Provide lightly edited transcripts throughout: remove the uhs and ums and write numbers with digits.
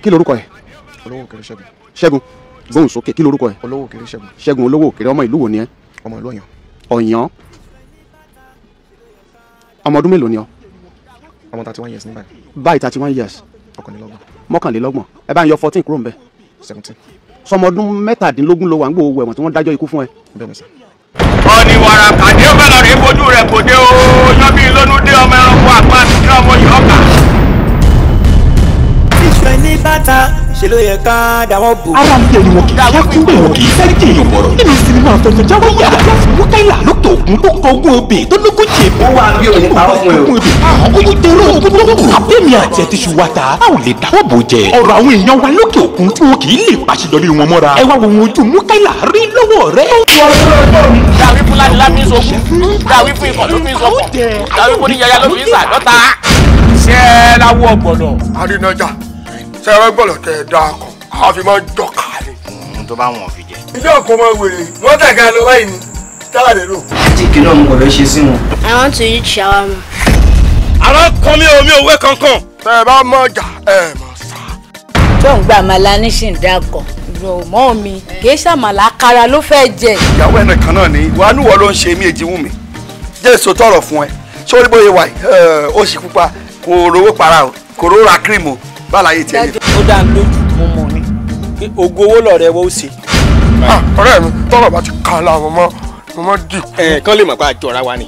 Kí lorúkọ ẹ? Olówó Òkèrè Ṣẹ́gun. Ṣẹ́gun, gbóhùn sókè, kí lorúkọ ẹ? Olówó Òkèrè Ṣẹ́gun. Ṣẹ́gun Olówó Òkèrè, ọmọ ìlú wo ni ẹ? Ọmọ ìlú Ọ̀yàn. Ọ̀yàn. Ọmọ ọdún mélòó ni ọ? Ọmọ 31 years ní báyìí. Báyìí 31 years. Ọ̀kànlélọ́gbọ̀n. Mọ́kànlélọ́gbọ̀n. Ẹ bá ń yọ 14 kúrò ńbẹ̀. 17. Sọmọ ọdún 17 ló wà ń gbòòwò ẹ̀wọ̀n tí wọ́n dájọ́ ikú fún ẹ. Bẹ́ẹ̀ ni sà. Ọ̀nì wàràkà dé ó fẹ́ lọ rí fojú rẹ̀ kò dé o, yọ bí lónú dé ọmọ ẹranko àgbà àti ọmọ yọ̀ọ̀kà. Ìṣẹ́ ní bàtà ṣe ló yẹ ká dáwọ́ bò. Ara ń tẹnu wọn kì í ṣẹ́kù bẹ́ẹ̀ wọn kì í fẹ́ jèèyàn bọ̀rọ̀. Nínú sinimá àfẹnujá wáyà Múkáìlà lókè òkun tó kọ ogún obì tó lógójì èbó. Ó wà bí òní parọ́ fún ẹ o. Àwọn torí ogún tó kù. Abẹ́mi àti ẹtí ṣu wa ta, a ò lè dáwọ́ bò jẹ. Ọ̀rọ̀ àwọn èèyàn wa lókè òkun tí wọn kì í lè pàṣẹdọ̀rí wọn mọ́ra. Ẹ wá wo ohun ojú Múkáìlà rí lọ́wọ́ rẹ. Dàwí fún ládìlá fi ń sokùn, dàwí fún ikọ̀ ló fi ń sọkọ̀, dàwí fún oníyàyà ló fi ń sàdọ́ta. Ṣé ẹ láwọ ọ̀gbọ̀nọ̀? Àrínájà sẹ́rẹ́ gbọ́dọ̀ tẹ̀ ẹ́ dáa kan, àwọn fi máa ń jọkà ni. Tó bá wọn fi jẹ. Ilé ọkọ máa wèrè, wọ́n tẹ̀ka lọ báyìí ni, tára lè rò. Jíkì náà mo kò fẹ́ ṣe sí wọn. I want to eat shawarma. Àrọ́ kan mi ò mi ò wé kankan. Tẹ́ ẹ bá mọ̀ jà ẹ mọ̀ sá. Tó ń gba àmàlà ní ṣì ń dákọ̀. Ìrọ̀ mọ́ mi kì í ṣàmàlà àkàrà ló fẹ́ jẹ. Ìyàwó ẹ̀ nìkan náà ni ìwà núwọ̀ ló ń ṣe mí èjì wù mí. Jẹ́ èso tọrọ fún ẹ. Sórí bóyá wà yìí, ó sì pupa, kò rówó para o, kò rówó ra kírìmù, báláyé tiẹ̀ ni. Ó dá mi lójú, mo mọ̀ ni pé ògo owó lọ̀rẹ́ wọ́n ó ṣe. Ọ̀rẹ́ mi tọ́rọ̀ bá ti kà láwọn mọ́ mo mọ́ dì. Ẹ kán lè mọ̀ pé àjọra wa ni.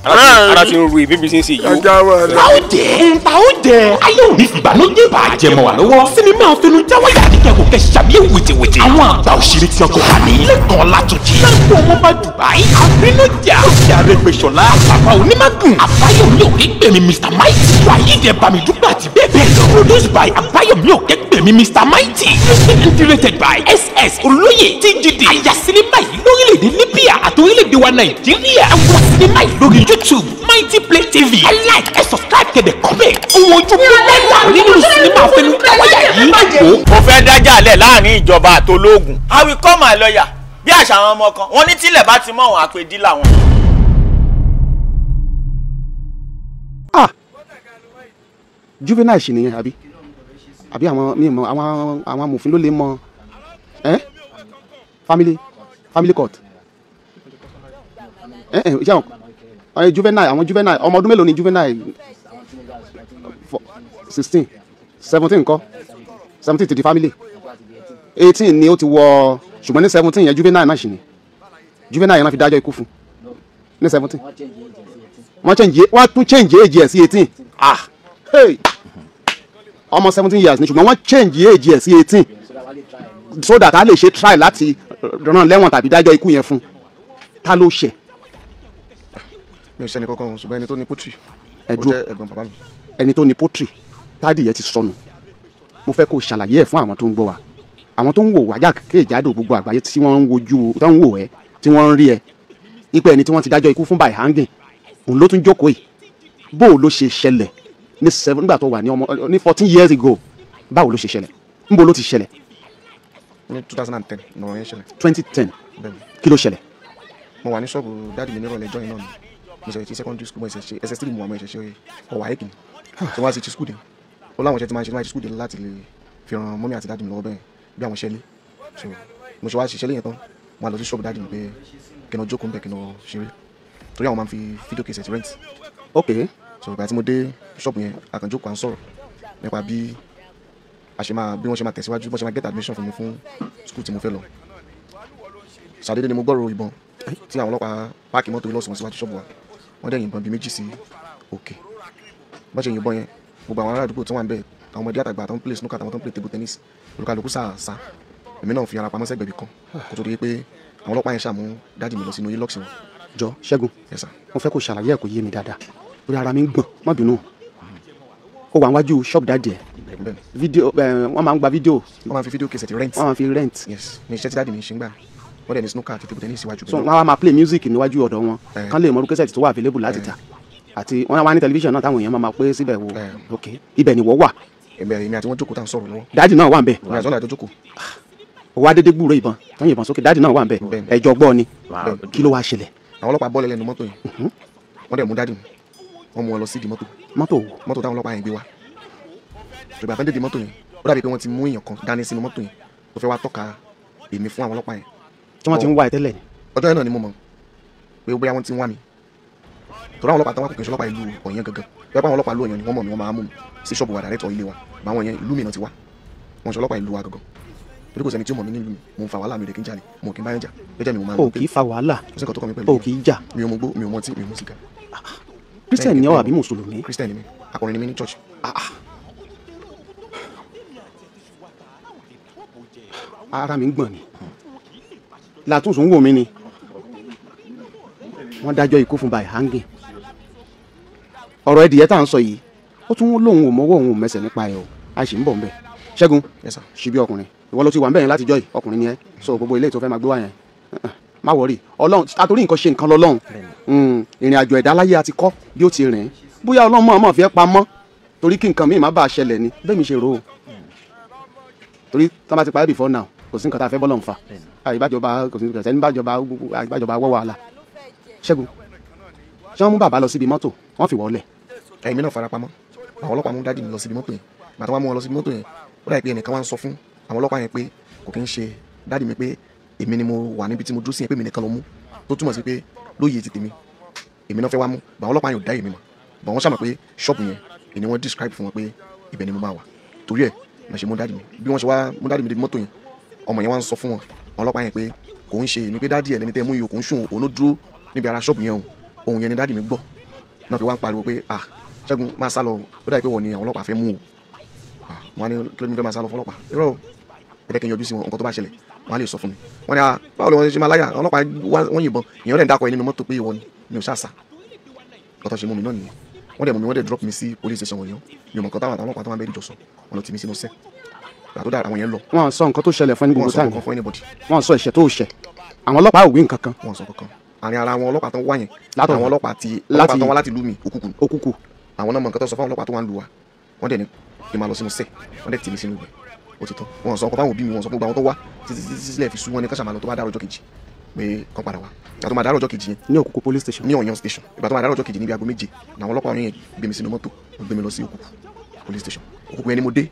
Ara ti ń ru ìbí bí ṣe ń ṣe yìí. Ta ó jẹ́, ta ó jẹ́, ayé òní fìbànújẹ́ bàjẹ́ mọ́ wa lọ́wọ́. Sinimá àfẹnujá wáyà àdìgẹ́ kò kẹ́ ṣàbíyẹ̀ wìtìwìtì. Àwọn àgbà òṣèré tí ọkọ̀ wà ní. Lẹ́kọ̀ọ́ Látúnjì. Sáńkó ọmọ bá Dubai. Àrínájà. Lókè Arẹ́gbẹ́ṣọlá. Bàbá Onímágùn. Àbáyọ̀mí Òkègbèmí Mr Mighty. Wàyídì Bámidúpẹ́ àti bẹ́ẹ̀ bẹ́ẹ̀ lọ. Produced by Àbáyọ̀mí Òkègbèmí Mr Mighty. Music and directed by SS Olóyè TGD. Àyà sinimá yìí lórílẹ̀‐èdè Libya àti orílẹ̀-èdè wa Nàìjíríà. Àwọn sinimá yìí lórí YouTube Mighty Play TV. Ẹ like, ẹ subscribe, kẹ̀dẹ̀ comment. Ohun ojú Múkáìlà nínú sinimá àfẹnujá yìí. Mo fẹ́ dájà lẹ̀ láàrin ìjọba àtológun. I will call my lawyer. Bí àṣà àwọn ọmọ kan, wọ́n ní tílẹ̀ bá ti mọ̀ wọn àpèdí làwọn. Ah! Juvenile ṣì nìyẹn àbí? Àbí àwọn mi mọ àwọn àwọn amòfin ló lè mọ ẹ́ family court. Ẹ ẹ ṣé àwọn juvenile, àwọn juvenile ọmọ ọdún mélòó ni juvenile? 16, 17 ńkọ́? 17 ti di family. 18 ni ó ti wọ, ṣùgbọ́n ní 17 yẹn juvenile náà ṣì ni. Juvenile yẹn náà fi dájọ́ ikú fún. Ní 17. Wọ́n change, wọ́n tún change age ẹ̀ sí 18. Ah! Hey! Ọmọ 17 years ni ṣùgbọ́n wọ́n change age ẹ̀ sí 18. So that a lè ṣe try láti rán lẹ́wọ̀n tàbí dájọ́ ikú yẹn fún. Ta ló ṣẹ̀? Mi ò ṣe ẹni kankan, ṣùgbọ́n ẹni tó ní pọ́tì. Ẹ dúró. Ó jẹ́ ẹ̀gbọ́n bàbá mi. Ẹni tó ní pọ́tì, táàdì yẹn ti sọnù. Mo fẹ́ kó o ṣàlàyé ẹ̀ fún àwọn tó ń gbọ́ wa. Àwọn tó ń wò wájà kéèjádò gbogbo àgbáyé tí wọ́n ń wojú, tó ń wò ẹ́, tí wọ́n ń rí ẹ. Ipe ẹni tí wọ́n ti dájọ́ ikú fún by hanging, òun ló tún jókòó yìí. Bó o ló ṣe ṣẹlẹ̀ ní seven nígbà tó wà ní ọmọ ní 14 years ago, báwo ló ṣe ṣẹlẹ̀? Níbo ló ti ṣẹlẹ̀? Ní 2010 ni ọ̀rọ̀ yẹn ṣẹlẹ̀. 2010. Bẹ́ẹ̀ni. Kí ló ṣẹlẹ̀? Mo wà ní ṣọ́ọ̀bù dáàdì mi nírọ̀lẹ́ ọjọ́ yẹn náà ni. Mo ṣe ti secondary school, mo ṣe ṣe SS3 mo wà, mo ṣe ṣe ọ̀wà ẹ̀kì ni. So wá sí ti school dé. Ó láwọn iṣẹ́ tí máa ń ṣe, máa ṣe school dé láti lè fi ran mọ́mí àti dáàdì mi lọ́wọ́ bẹ́ẹ̀ bí àwọn iṣẹ́ ilé. So mo ṣe wá ṣiṣẹ́ lẹ́yìn tán, mo wá lọ sí ṣọ́ọ̀bù dáàdì mi pé kí n lọ jókòó ńbẹ̀ kí n lọ ṣeré. Torí àwọn máa ń fi fídíò cassette rent. Ok. So ìgbà tí mo dé ṣọ́ọ̀bù yẹn, a kàn jókòó à ń sọ̀rọ̀ nípa bí a ṣe máa bí wọ́n ṣe máa tẹ̀síwájú, bí wọ́n ṣe máa get admission fún mi fún school tí mo fẹ́ lọ. Ṣàdédé ni mo gbọ́rọ̀ ìbọn tí àwọn ọlọ́pàá páàkì mọ́tò lọ́sùn síwájú ṣọ́ọ̀bù wa. Wọ́n dẹ̀ yìnbọn bíi méjì sí òkè. Bọ́n ṣe yìnbọn yẹn, gbogbo àwọn ará àdúgbò tó wà níbẹ̀, àwọn ọmọdé àtàgbà tó ń play snooker àtàwọn tó ń play table tennis, olúkálukú sá sá. Èmi náà fi ara pamọ́ sẹ́gbẹ̀ẹ́ ibì kan kó tó di pé àwọn ọlọ́pàá yẹn ṣàmú dáàdì mi lọ sínú Hilux wọn. Jọ Ṣẹ́gun, Yes sir. mo fẹ́ kó ṣàlàyé ẹ̀ kó yé mi dáadáa. Torí ara mi ń gbọ̀n, má bínú. Ó wà níwájú ṣọ́ọ̀bù dáàdì ẹ̀. Bẹ́ẹ̀ni. Fídíò wọ́n máa ń gba fídíò. Wọ́n máa ń fi fídíò cassette rent. Wọ́n máa ń fi rent. Yes, ní iṣẹ́ tí dáàdì mi ń ṣe ń gbà. Wọ́n dẹ̀ ní snooker àti table tennis síwájú. So wọ́n á máa play music níwájú ọ̀dọ̀ wọn. Kán lè mọ irú cassette tó wà available láti tà. Àti wọ́n wá ní tẹlifíṣàn náà táwọn èèyàn máa máa pé síbẹ̀ wo. Ok, ibẹ̀ ni wọ́n wà. Èmi àti wọn jókòó tá à ń sọ̀rọ̀ lọ́wọ́. Dáàdì náà wà ń bẹ̀. Èmi àti wọn àjọ jókòó. Ó wá dédé gbúròó ìbọn, tán yìnbọn sókè, dáàdì náà wà ń bẹ̀. Ẹjọ́ gbọ́ ni. Kí ló wá ṣẹlẹ̀? Àwọn ọlọ́pàá bọ́ọ̀lù lẹ́nu mọ́tò yẹn. Wọ́n dẹ̀ mú dáàdì mi. Wọ́n mú wọn lọ sí ìdí mọ́tò. Mọ́tò wo? Mọ́tò táwọn ọlọ́pàá yẹn gbé wá. Ìgbà tán dé di mọ́tò yẹn, Ó dàbí pé wọ́n ti mú èèyàn kan dání sínú mọ́tò yẹn tó fẹ́ wá tọ́ka èmi fún àwọn ọlọ́pàá yẹn. Tí wọ́n ti ń wá ẹ tẹ́lẹ̀ ni. Ọjọ́ yẹn náà ni mo mọ̀ pé bóyá wọ́n ti ń wá mi. Torí àwọn ọlọ́pàá táwọn kò kì í ṣe ọlọ́pàá ìlú Ọ̀yàn gangan. Bóyá àwọn ọlọ́pàá ìlú Ọ̀yàn ni wọ́n mọ̀ mi, wọ́n máa mú mi sí ṣọ́ọ̀bù wa dàrẹ́tọ̀ ilé wa. Báwọn yẹn ìlú mi náà ti wá. Wọ́n ṣe ọlọ́pàá ìlú wa gangan. Torí kò sẹ́ni tí ó mọ̀ mí nílùú mi, mo ń fa wàhálà, mi ò dẹ̀ kí n jalè, mo kì í bá yẹn jà, jẹ́jẹ́ mi mo máa ń O kì í fa wàhálà, kò sí nǹkan tó kàn mí pẹ̀lú. O kì í jà. Mi ò mu gbó, mi ò mọtí, mi ò mu sìgá. Christian ni ọ́ àbí Mùsùlùmí? Christian ni mí, akọrin ni mí ní church. Ara mi ń gbọ̀n ni. Látúnṣe ń wò mí ni. Wọ́n dájọ́ ikú fún by hanging. Ọ̀rọ̀ ẹ̀dìyẹ tá à ń sọ yìí, ó tún lóun ò mọ́wọ́ òun ò mẹsẹ̀ nípa ẹ̀ o, a sì ń bọ̀ ń bẹ̀. Ṣẹ́gun, ṣíbí ọkùnrin, ìwọ ló ti wà ń bẹ̀ yẹn látijọ́ yìí, ọkùnrin ni ẹ, so gbogbo ilé tó fẹ́ máa gbé wá yẹn, má wọrí, Ọlọ́run àtòrí nǹkan ṣe nǹkan lọ́lọ́run, ìrìn àjò ẹ̀dá láyé àti kọ́ bí ó ti rìn, bóyá Ọlọ́run mọ̀ọ́mọ̀ fi ẹ́ pamọ́ torí kí nǹkan míì má bàa ṣẹlẹ̀ ni, bẹ́ẹ̀ mi ṣe rò ó. Torí tí wọ́n bá ti parí before now, kò sí nǹkan tá a fẹ́ bọ́lọ̀ ń fa, àìbájọba kò sí nǹkan sẹ́ni bájọba wọ́ wàhálà. Ṣẹ́gun, ṣé wọ́n mú bàbá lọ síbi mọ́tò, wọ́n fi wọ́lẹ̀? Ẹ̀mí náà farapamọ́, àwọn ọlọ́pàá mú dádì mi lọ síbi mọ́tò yẹn, màtá wọ́n mú wọn lọ síbi mọ́tò yẹn, ó dàbí pé ẹnìkan wá ń sọ fún àwọn ọlọ́pàá yẹn pé kò kí ń ṣe dádì mi, pé èmi ni mo wà níbi tí mo dúró sí yẹn, pé èmi nìkan ló mú, tó túmọ̀ sí pé lóye ti tèmi èmi náà fẹ́ wá mú. Bà àwọn ọlọ́pàá yẹn ò dá èmi mọ̀, bà wọ́n ṣàmọ̀ pé ṣọ́ọ̀bù yẹn èmi wọ́n describe fún wọn pé ibẹ̀ ni mo máa wà, torí ẹ̀ mà ṣe mú dádì mi. Bí wọ́n ṣe wá mú dádì mi débi mọ́tò yẹn, ọmọ yẹn wá ń sọ fún wọn ọlọ́pàá yẹn pé kò ń ṣe èmi, pé dádì ẹ̀ lẹni tẹ́ mú yìí, kò ń ṣùn, òun ló dúró níbi ara ṣọ́ọ̀bù yẹn o, òun yẹn ni dádì mi gbọ́ náà fi wá ń pariwo pé ah Ṣẹ́gun máa sá lọ, ó dàbí pé wọ́n ni àwọn ọlọ́pàá fẹ́ mú o. Wọ́n á ní kí ló ní fẹ́ máa sá lọ fọlọ́pàá, irọ́ o, ẹ jẹ́ kí n yọjú sí wọn, nǹkan tó bá ṣẹlẹ̀ wọ́n á lè sọ fún mi. Wọ́n ní ah báwo ni wọ́n ṣe máa láyà, àwọn ọlọ́pàá wọ́n yìnbọn, èèyàn dẹ̀ ń dákọ̀ ẹ nínú mọ́tò pé ìwọ ni, mi ò ṣàṣà. Nǹkan tó ṣe mú mi náà nìyẹn. Wọ́n dẹ̀ mú mi, wọ́n dẹ̀ drop mi sí police station wọ̀nyẹn, mi ò mọ̀ nǹkan táwọn ọlọ́pàá tó máa ń bẹ́ẹ̀ jọ sọ, wọ́n lọ tì mí sínú sẹ́. Ìgbà tó dára àwọn yẹn lọ. Wọ́n sọ nǹkan tó ṣẹlẹ̀ fún ẹni gbogbo Wọ́n sọ táìmù. nǹkan fún anybody. Wọ́n sọ ẹ̀ṣẹ̀ tó ṣẹ̀. Àwọn ọlọ́pàá ò wí nǹkan kan. Wọ́n sọ kankan. Àárín ara àwọn ọlọ́pàá tó ń wá yẹn. Látọ̀ Àwọn ọlọ́pàá ti ọlọ́pàá tó ń wá láti ìlú mi, Òkùkù. Òkùkù. Àwọn náà mọ nǹkan tó sọ fún àwọn ọlọ́pàá tó wá ń lu wa. Wọ́n dẹ̀ ní kí n máa lọ sínú sẹ́. Wọ́n dẹ̀ tì mí sínú ibẹ̀. Ó ti tán. Wọ́n sọ nǹkan fáwọn òbí mi, wọ́n sọ fún gbogbo àwọn tó wá títí títí sílẹ̀ fi sú wọn ní káṣà máa lọ tó bá dárò ọjọ́ kejì pé kán padà wá. Ìgbà tó máa dárò ọjọ́ kejì yẹn. Ní Òkùkù police station. Ní Ọ̀yàn station. Ìgbà tó máa dárò ọjọ́ kejì níbi aago 7 làwọn ọlọ́pàá yẹn gbé mi sínú mọ́tò, wọ́n gbé mi lọ sí Òkùkù police station. Òkùkù yẹn ni mo dé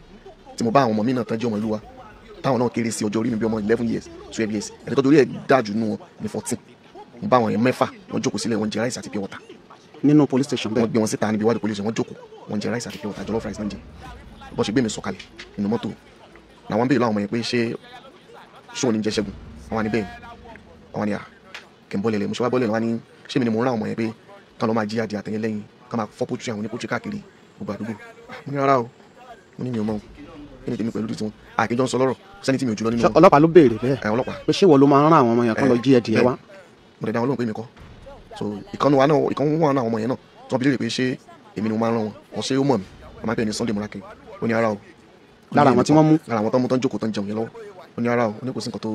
tí mo bá àwọn ọmọ mi náà tán jẹ́ ọmọ ìlú wa, táwọn náà kéré sí ọjọ́ orí mi bí ọmọ 11 years, 12 years, ẹni tó torí ẹ̀ dájú nù wọn ní 14. Mo bá àwọn yẹn 6, wọ́n jókòó sílẹ̀, wọ́n jẹ rice àti pure water. Nínú police station bẹ́ẹ̀. Wọ́n gbé wọn síta níbi iwájú police, wọ́n jókòó, wọ́n jẹ rice àti pure water, jollof rice náà jẹ. Bọ́n ṣe gbé mi sọ̀kalẹ̀ nínú mọ́tò làwọn ń béèrè láwọn ọmọ yẹn pé ṣé ṣóun ní jẹ́ Ṣẹ́gun, àwọn ni bẹ́ẹ̀ ni, àwọn ni à kì í bọ́lẹ̀ lẹ̀, mo ṣe wá bọ́lẹ̀ lọ́wọ́ ní ṣé mi ni mo ń rán àwọn ọmọ yẹn pé kán lọ́ máa jí adìẹ àtẹ̀yẹ lẹ́yìn, kán máa fọ́ pọ́tù àwọn onípọ́tù káàkiri gbogbo àdúgbò. Mo ní rárá o, mo ní mi ò mọ̀ o, kí ni tèmi pẹ̀lú tiwọn, àkíjọ ń sọ lọ́rọ̀, sẹ́ni tí mi ò jùlọ nínú wọn. Ọlọ́pàá ló béèrè bẹ́ẹ̀. Ẹ ọlọ́pàá. Pé ṣé ìwọ ló máa ń rán àwọn ọmọ yẹn kán lọ jí ẹdìyẹ wá? Mo dẹ̀ dá wọn lóhùn pé mi kọ́. So ìkànnì wa náà, ìkànnì wọn náà àwọn ọmọ yẹn náà tí wọ́n bi léèrè pé ṣé èmi ni mo máa ń rán wọn, ọ̀ ṣé ó mọ̀ mi, wọ́n máa ń pè ní Sunday Murake, ó ní ara o. Lára àwọn tí wọ́n mú. Lára àwọn tó mú tán jókòó tán jẹun yẹn lọ́wọ́, ó ní ara o, ó ní kò sí nǹkan tó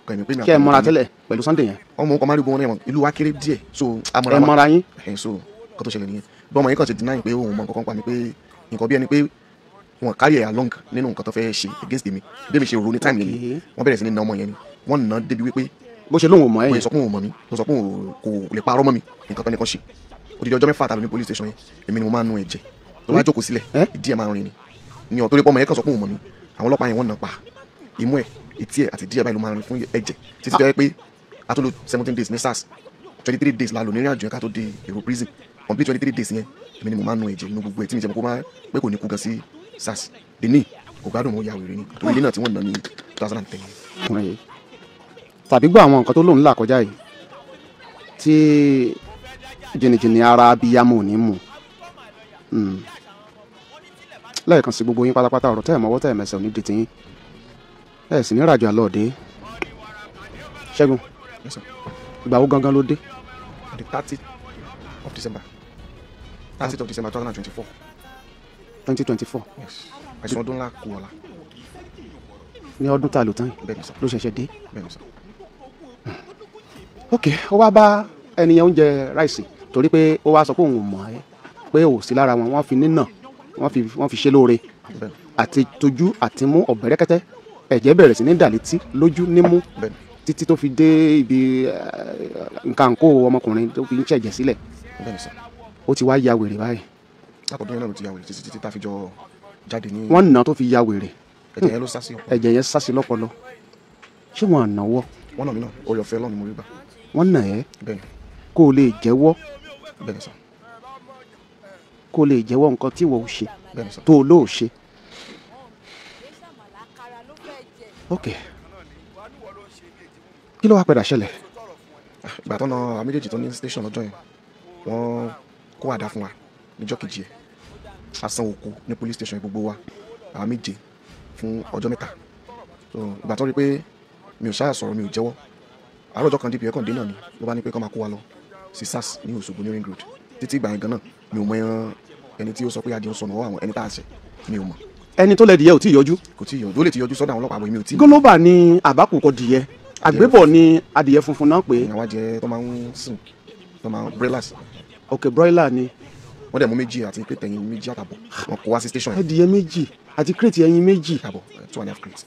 kàn mí pé mi Kí ẹ mọ́ra tẹ́lẹ̀ pẹ̀lú Sunday yẹn. Ọmọ ọkọ máa rí gbogbo wọn, ìlú wa kéré díẹ̀, so a mọ́ra Ẹ wa. mọ́ra yín. Ẹ̀ so nǹkan tó ṣẹlẹ̀ nìyẹn. Bí ọmọ yẹn kàn ṣe deny pé òun mọ nǹkan kan pa mi, pé nǹkan bí ẹni pé wọn carry ẹ̀ along nínú nǹkan tó fẹ́ ṣe against mi, bí mi ṣe rò ní time yẹn ni wọ́n bẹ̀rẹ̀ sí ní na ọmọ yẹn ni, wọ́n nà débi wípé bó ṣe lóun ò mọ̀ ẹ́ bó ṣe yẹn. sọ pé òun ò mọ̀ mí, tó sọ pé òun kò lè parọ́ mọ́ mi, nǹkan tó ní kan ṣe. Odidi ọjọ́ 6 ta ló ní police station yẹn, èmi ni mo máa ń nu ẹ̀jẹ̀ tó bá jókòó sílẹ̀, ìdí ẹ̀ máa ń rin ni ní ọ̀ torí pé ọmọ yẹn kàn sọ pé òun mọ̀ mí, àwọn ọlọ́pàá yẹn wọ́n nà pa imú ẹ̀, etí ẹ̀ àti díẹ̀ báyìí ló máa ń rin fún ẹ̀jẹ̀ títí tó yẹ pé a tó lò 17 days ní SARS, 23 days la lò nírìn àjò yẹn ká tó dé èrò prison, complete 23 days yẹn èmi ni mo máa ń nu ẹ̀jẹ̀ nínú gbogbo ẹ̀ tí mi jẹ́ mọ́ kó máa pé kò ní kú gan sí SARS. Dèní kò gbádùn, mo ya wèrè ni torí ilé náà tí wọ́n nà ní 2010. Ọkùnrin yìí tàbí gbọ́ àwọn nǹkan tó lòun là kọjá yìí tí jìnnìjìnnì ara abiyamọ ò ní mú. Lẹ́ẹ̀kan sí gbogbo yín pátápátá, ọ̀rọ̀ tẹ́ ẹ̀ mọ́wọ́ tẹ́ ẹ̀ mẹsẹ̀ ò ní di tiyín, ẹ̀ sì ní ràjò àlọ́ọ̀dé. Ṣẹ́gun, Yes, sir. ìgbà wo gangan ló dé? On the 30th of December. 30th of December 2024. 2024. Yes. Àìsàn ọdún ńlá kù ọ̀la. Ní ọdún tá a lò tán yìí Bẹ́ẹ̀ni sir. ló ṣẹ̀ṣẹ̀ dé. Bẹ́ẹ̀ni sir. Ok, ó wá bá ẹnìyẹn oúnjẹ ráìsì torí pé ó wá sọ pé òun ò mọ̀ ẹ́, pé ò sí lára wọn, wọ́n fi nínà, wọ́n fi ṣe lóore. Bẹ́ẹ̀ni. Àti tójú àti mú ọ̀bẹ̀rẹ̀kẹ́tẹ́, ẹ̀jẹ̀ bẹ̀rẹ̀ sí ní dà létí lójú nímú Bẹ́ẹ̀ni. títí tó fi dé ibi nǹkan kó ọmọkùnrin tó fi ń ṣẹ̀jẹ̀ sílẹ̀. Bẹ́ẹ̀ni sir. Ó ti wá ya wèrè báyìí. Látọ̀dún yẹn náà ló ti ya wèrè títí títí tá a fi jọ jáde ní. Wọ́n nà tó fi ya wèrè. Ẹ̀jẹ̀ yẹn ló sá sí ọpọlọ. Ẹ̀jẹ̀ yẹn sá sí lọ́pọlọ. Ṣé wọn ànáwọ́? Wọ́n nà mí náà, orí ọ̀fẹ́ Ọlọ́run ni mo rí gbà. Wọ́n nà ẹ́? Bẹ́ẹ̀ni. Kó o lè jẹ́wọ́. Bẹ́ẹ̀ni sà. Kó o lè jẹ́wọ́ nǹkan tí ìwọ ò ṣe. Bẹ́ẹ̀ni sà. Tó o lóò ṣe. Ok. Kí ló wá padà ṣẹlẹ̀? Ìgbà tó na àwọn méjèèjì tó ní station lọ́jọ́ yẹn, wọ́n kó àdá fún wa níjọ́ kejì ẹ̀. A san òkú ní police station gbogbo wa, àwọn méje fún ọjọ́ mẹ́ta. So ìgbà tó rí pé mi ò ṣáà sọ̀rọ̀, mi ò jẹ́wọ́. Àárọ̀ ọjọ́ kan DPO kàn dé náà ni ló bá ní pé kó máa kó wa lọ sí SARS ní Òṣogbo ní Ring Road. Títí ìgbà yẹn gan náà mi ò mọ ẹni tí ó sọ pé adìẹ ń sọnù ọwọ́ àwọn ẹni tá a ṣẹ̀, mi ò mọ̀. Ẹni tó lẹ́dìyẹ ò tí ì yọjú. Kò tí ì yọjú, ó lè ti yọjú sọ́dọ̀ àwọn ọlọ́pàá, àbọ̀ èmi ò tí ì. Gólóbà ni àbákùkọ dìyẹ, àgbébọ̀ ni adìyẹ funfun náà pé. Àwọn adìyẹ tó máa ń sìn, tó máa ń broilers. Ok, broiler ni. Wọ́n dẹ̀ mú méjì àti crate ẹyin méjì àtàbọ̀, wọ́n kó wá sí station yẹn. Adìyẹ méjì àti crate ẹyin méjì. Àbọ̀, 2.5 crates.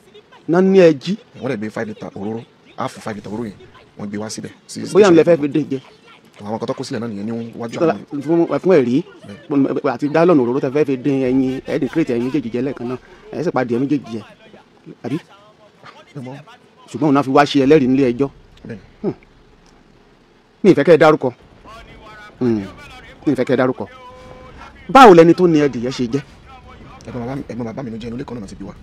Náà ní ẹjí. Wọ́n dẹ̀ gbé 5 litre òróró, half 5 litre òróró yẹn, wọ́n gbé wá síbẹ̀. Bóyá ń lẹ fẹ́ fi dín jẹ. Àwọn kan tó kó sílẹ̀ náà nìyẹn níwájú àwọn. Fún ẹ̀rí àti gálọ̀nù òróró tẹ fẹ́ fi dín ẹyin, ẹ̀ẹ́dín crate ẹyin méjèèjì jẹ lẹ́ẹ̀kan náà, ẹ̀ sì pa adìyẹ méjèèjì jẹ, àbí? Ṣùgbọ́n òun náà fi wá ṣe ẹlẹ́rìí nílé ẹjọ́. Mi ì fẹ́ kẹ́ ẹ dárúkọ. Mi ì fẹ́ kẹ́ ẹ dárúkọ. Báwo lẹni tó ní ẹdìyẹ ṣe jẹ́? Ẹ̀gbọ́n bàbá mi ló jẹ́, inú ilé kan náà ti bí wa.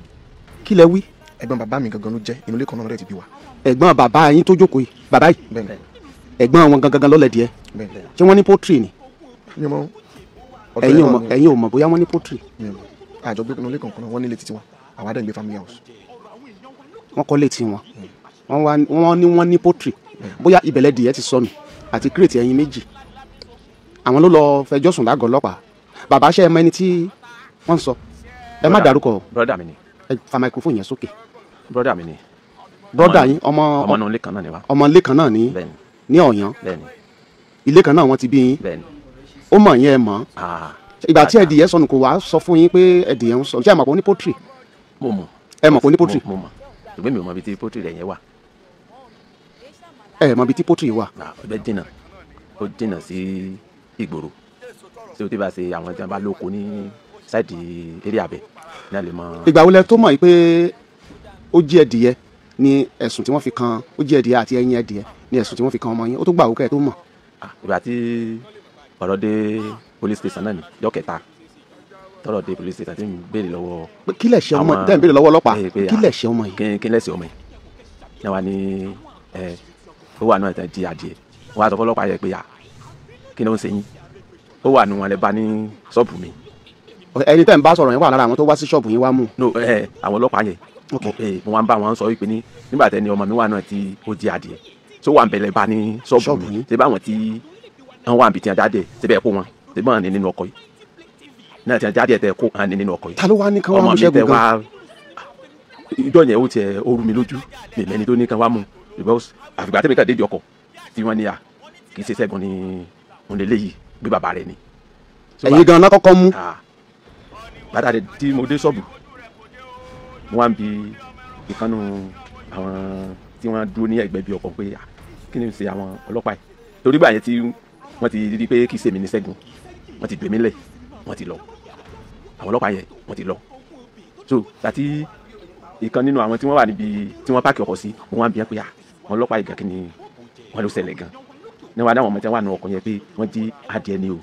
Kí lẹ wí? Ẹ̀gbọ́n bàbá mi gangan ló jẹ́, inú ilé kan náà ti bí wa. Ẹ̀gbọ́n bàbá yín tó jókòó yìí, bàbá yìí. Ẹ̀gbọ́n wọn gangan ló lẹ̀dìyẹ. Ṣé wọ́n ní pọ́tírì ni? Ẹ̀yin ò mọ̀ bóyá wọ́n ní pọ́tírì. Àjọ gbé inú ilé kankan náà, wọ́n nílé títí wọn, àwa dẹ̀ ń gbé family house. Wọ́n kọ́ létí wọn, wọ́n ní wọ́n ní pọ́tírì, bóyá ìbẹ̀lẹ̀ dìyẹ ti sọnù àti kírètì ẹyin méjì. Àwọn ló lọ fẹjọ́ sùn lágọ̀ọ́ ọlọ́pàá. Bàbá ṣe é mọ ẹni tí wọ́n ń sọ? Ẹ má dárúkọ. Brọ́dà mi ni. Ẹ fa microphone yẹn sókè. Brọ́dà mi ni. Brọ́dà yín ọmọ. Ọmọ inú ilé kan náà ni wa. Ọmọ ilé kan náà ni. Bẹ́ẹ̀ni. Ní Ọ̀yàn. Bẹ́ẹ̀ni. Ilé kan náà wọ́n ti bí yín. Bẹ́ẹ̀ni. Ó mọ̀ yín ẹ mọ̀. Ìgbà tí ẹdìyẹ sọnù kò wá sọ fún yín pé ẹdìyẹ ń sọnù. Ṣé ẹ mọ̀ pé ó ní pọ́tírì? Mo mọ̀. Ẹ mọ̀ pé ó ní pọ́tírì? Mo mọ̀. Ṣùgbọ́n mi ò mọ ibi tí pọ́tírì rẹ̀ yẹn wà. Ẹ mọ̀ ibi tí pọ́tírì wà. Ọbẹ̀ jìnnà, ó jìnnà sí ìgboro. Tí o ti bá ṣe àwọn tí wọn bá lóko ní sáìdì eré abẹ ní àlè mọ. Ìgbà wo lẹ tó mọ̀ pé ó jí ẹdìyẹ ní ẹ̀sùn tí wọ́n fi kan, ó jí ẹdìyẹ àti ẹyin ẹdìyẹ ní ẹ̀sùn tí wọ́n fi kan ọmọ yín, ó tó gbà wó kẹ́ ẹ tó mọ̀? Ìgbà tí ọ̀rọ̀ dé police station náà ni jọ́ kẹta tọ́rọ̀ dé police station tí ń béèrè lọ́wọ́. Kí lẹ̀ ṣe ọmọ tẹ́ ń béèrè lọ́wọ́ ọlọ́pàá, kí lẹ̀ ṣe ọmọ yìí? Kí lẹ̀ ṣe ọmọ yìí? Ní wa ní ẹ ó wà náà jí adìẹ, wọ́n á sọ fọlọ́pàá yẹ pé à kí ló ń ṣe yín? Ó wà nù wọn lẹ bá ní ṣọ́ọ̀bù mi. Ẹni tẹ́ ń bá sọ̀rọ̀ yẹn wà lára àwọn tó wá sí ṣọ́ọ̀bù yín wá mú. No, ẹ àwọn ọlọ́pàá yẹn mo wá ń bá wọn sọ wípé ní nígbà tẹ́ni ọmọ mi wà náà tí ó jí adìẹ tó wà ń bẹ̀lẹ̀ bá ní ṣọ́ọ̀bù mi, ṣé báwọn tí wọ́n wà ń bì tí wọ́n jáde ṣé bẹ́ẹ̀ kó wọn, ṣé báwọn ní nínú ọkọ̀ yìí náà tí wọ́n jáde tẹ kó hàn ní nínú ọkọ̀ yìí. Ta ló wá ní kán wá mú Ṣẹ́gun gan? Ìjọ yẹn ó tiẹ̀ ó rú mi lójú, mi mẹ́ni tó ní kán wá mú, àfìgbà tẹ́mi kàn dédìí ọkọ̀ tí wọ́n ní à kì í ṣe Ṣẹ́gun ní òun lè léyìí gbé bàbá rẹ̀ ni. Ẹ̀yin gan-an kọ́kọ́ mú. Bàtà rẹ̀ tí mo dé ṣọ́ọ̀bù, mo wá ń bi ìkànnù àwọn tí wọ́n dúró ní ẹ̀gbẹ́ bí ọkọ̀ pé kí ni ṣe àwọn ọlọ́pàá yìí, torí gbà yẹn tí wọ́n ti rí pé kì í ṣèmi ní Ṣẹ́gun, wọ́n ti gbé mi lẹ̀, wọ́n ti lọ. Àwọn ọlọ́pàá yẹn wọ́n ti lọ. So àti ìkan nínú àwọn tí wọ́n wà níbi tí wọ́n páàkì ọkọ̀ sí, mo wá ń bi wọn pé àwọn ọlọ́pàá yìí gan kí ni wọ́n ló ṣẹlẹ̀ gan. Ní wàá dáwọn ọmọ tí wọ́n wà nínú ọkọ̀ yẹn pé wọ́n jí adìẹ ni o.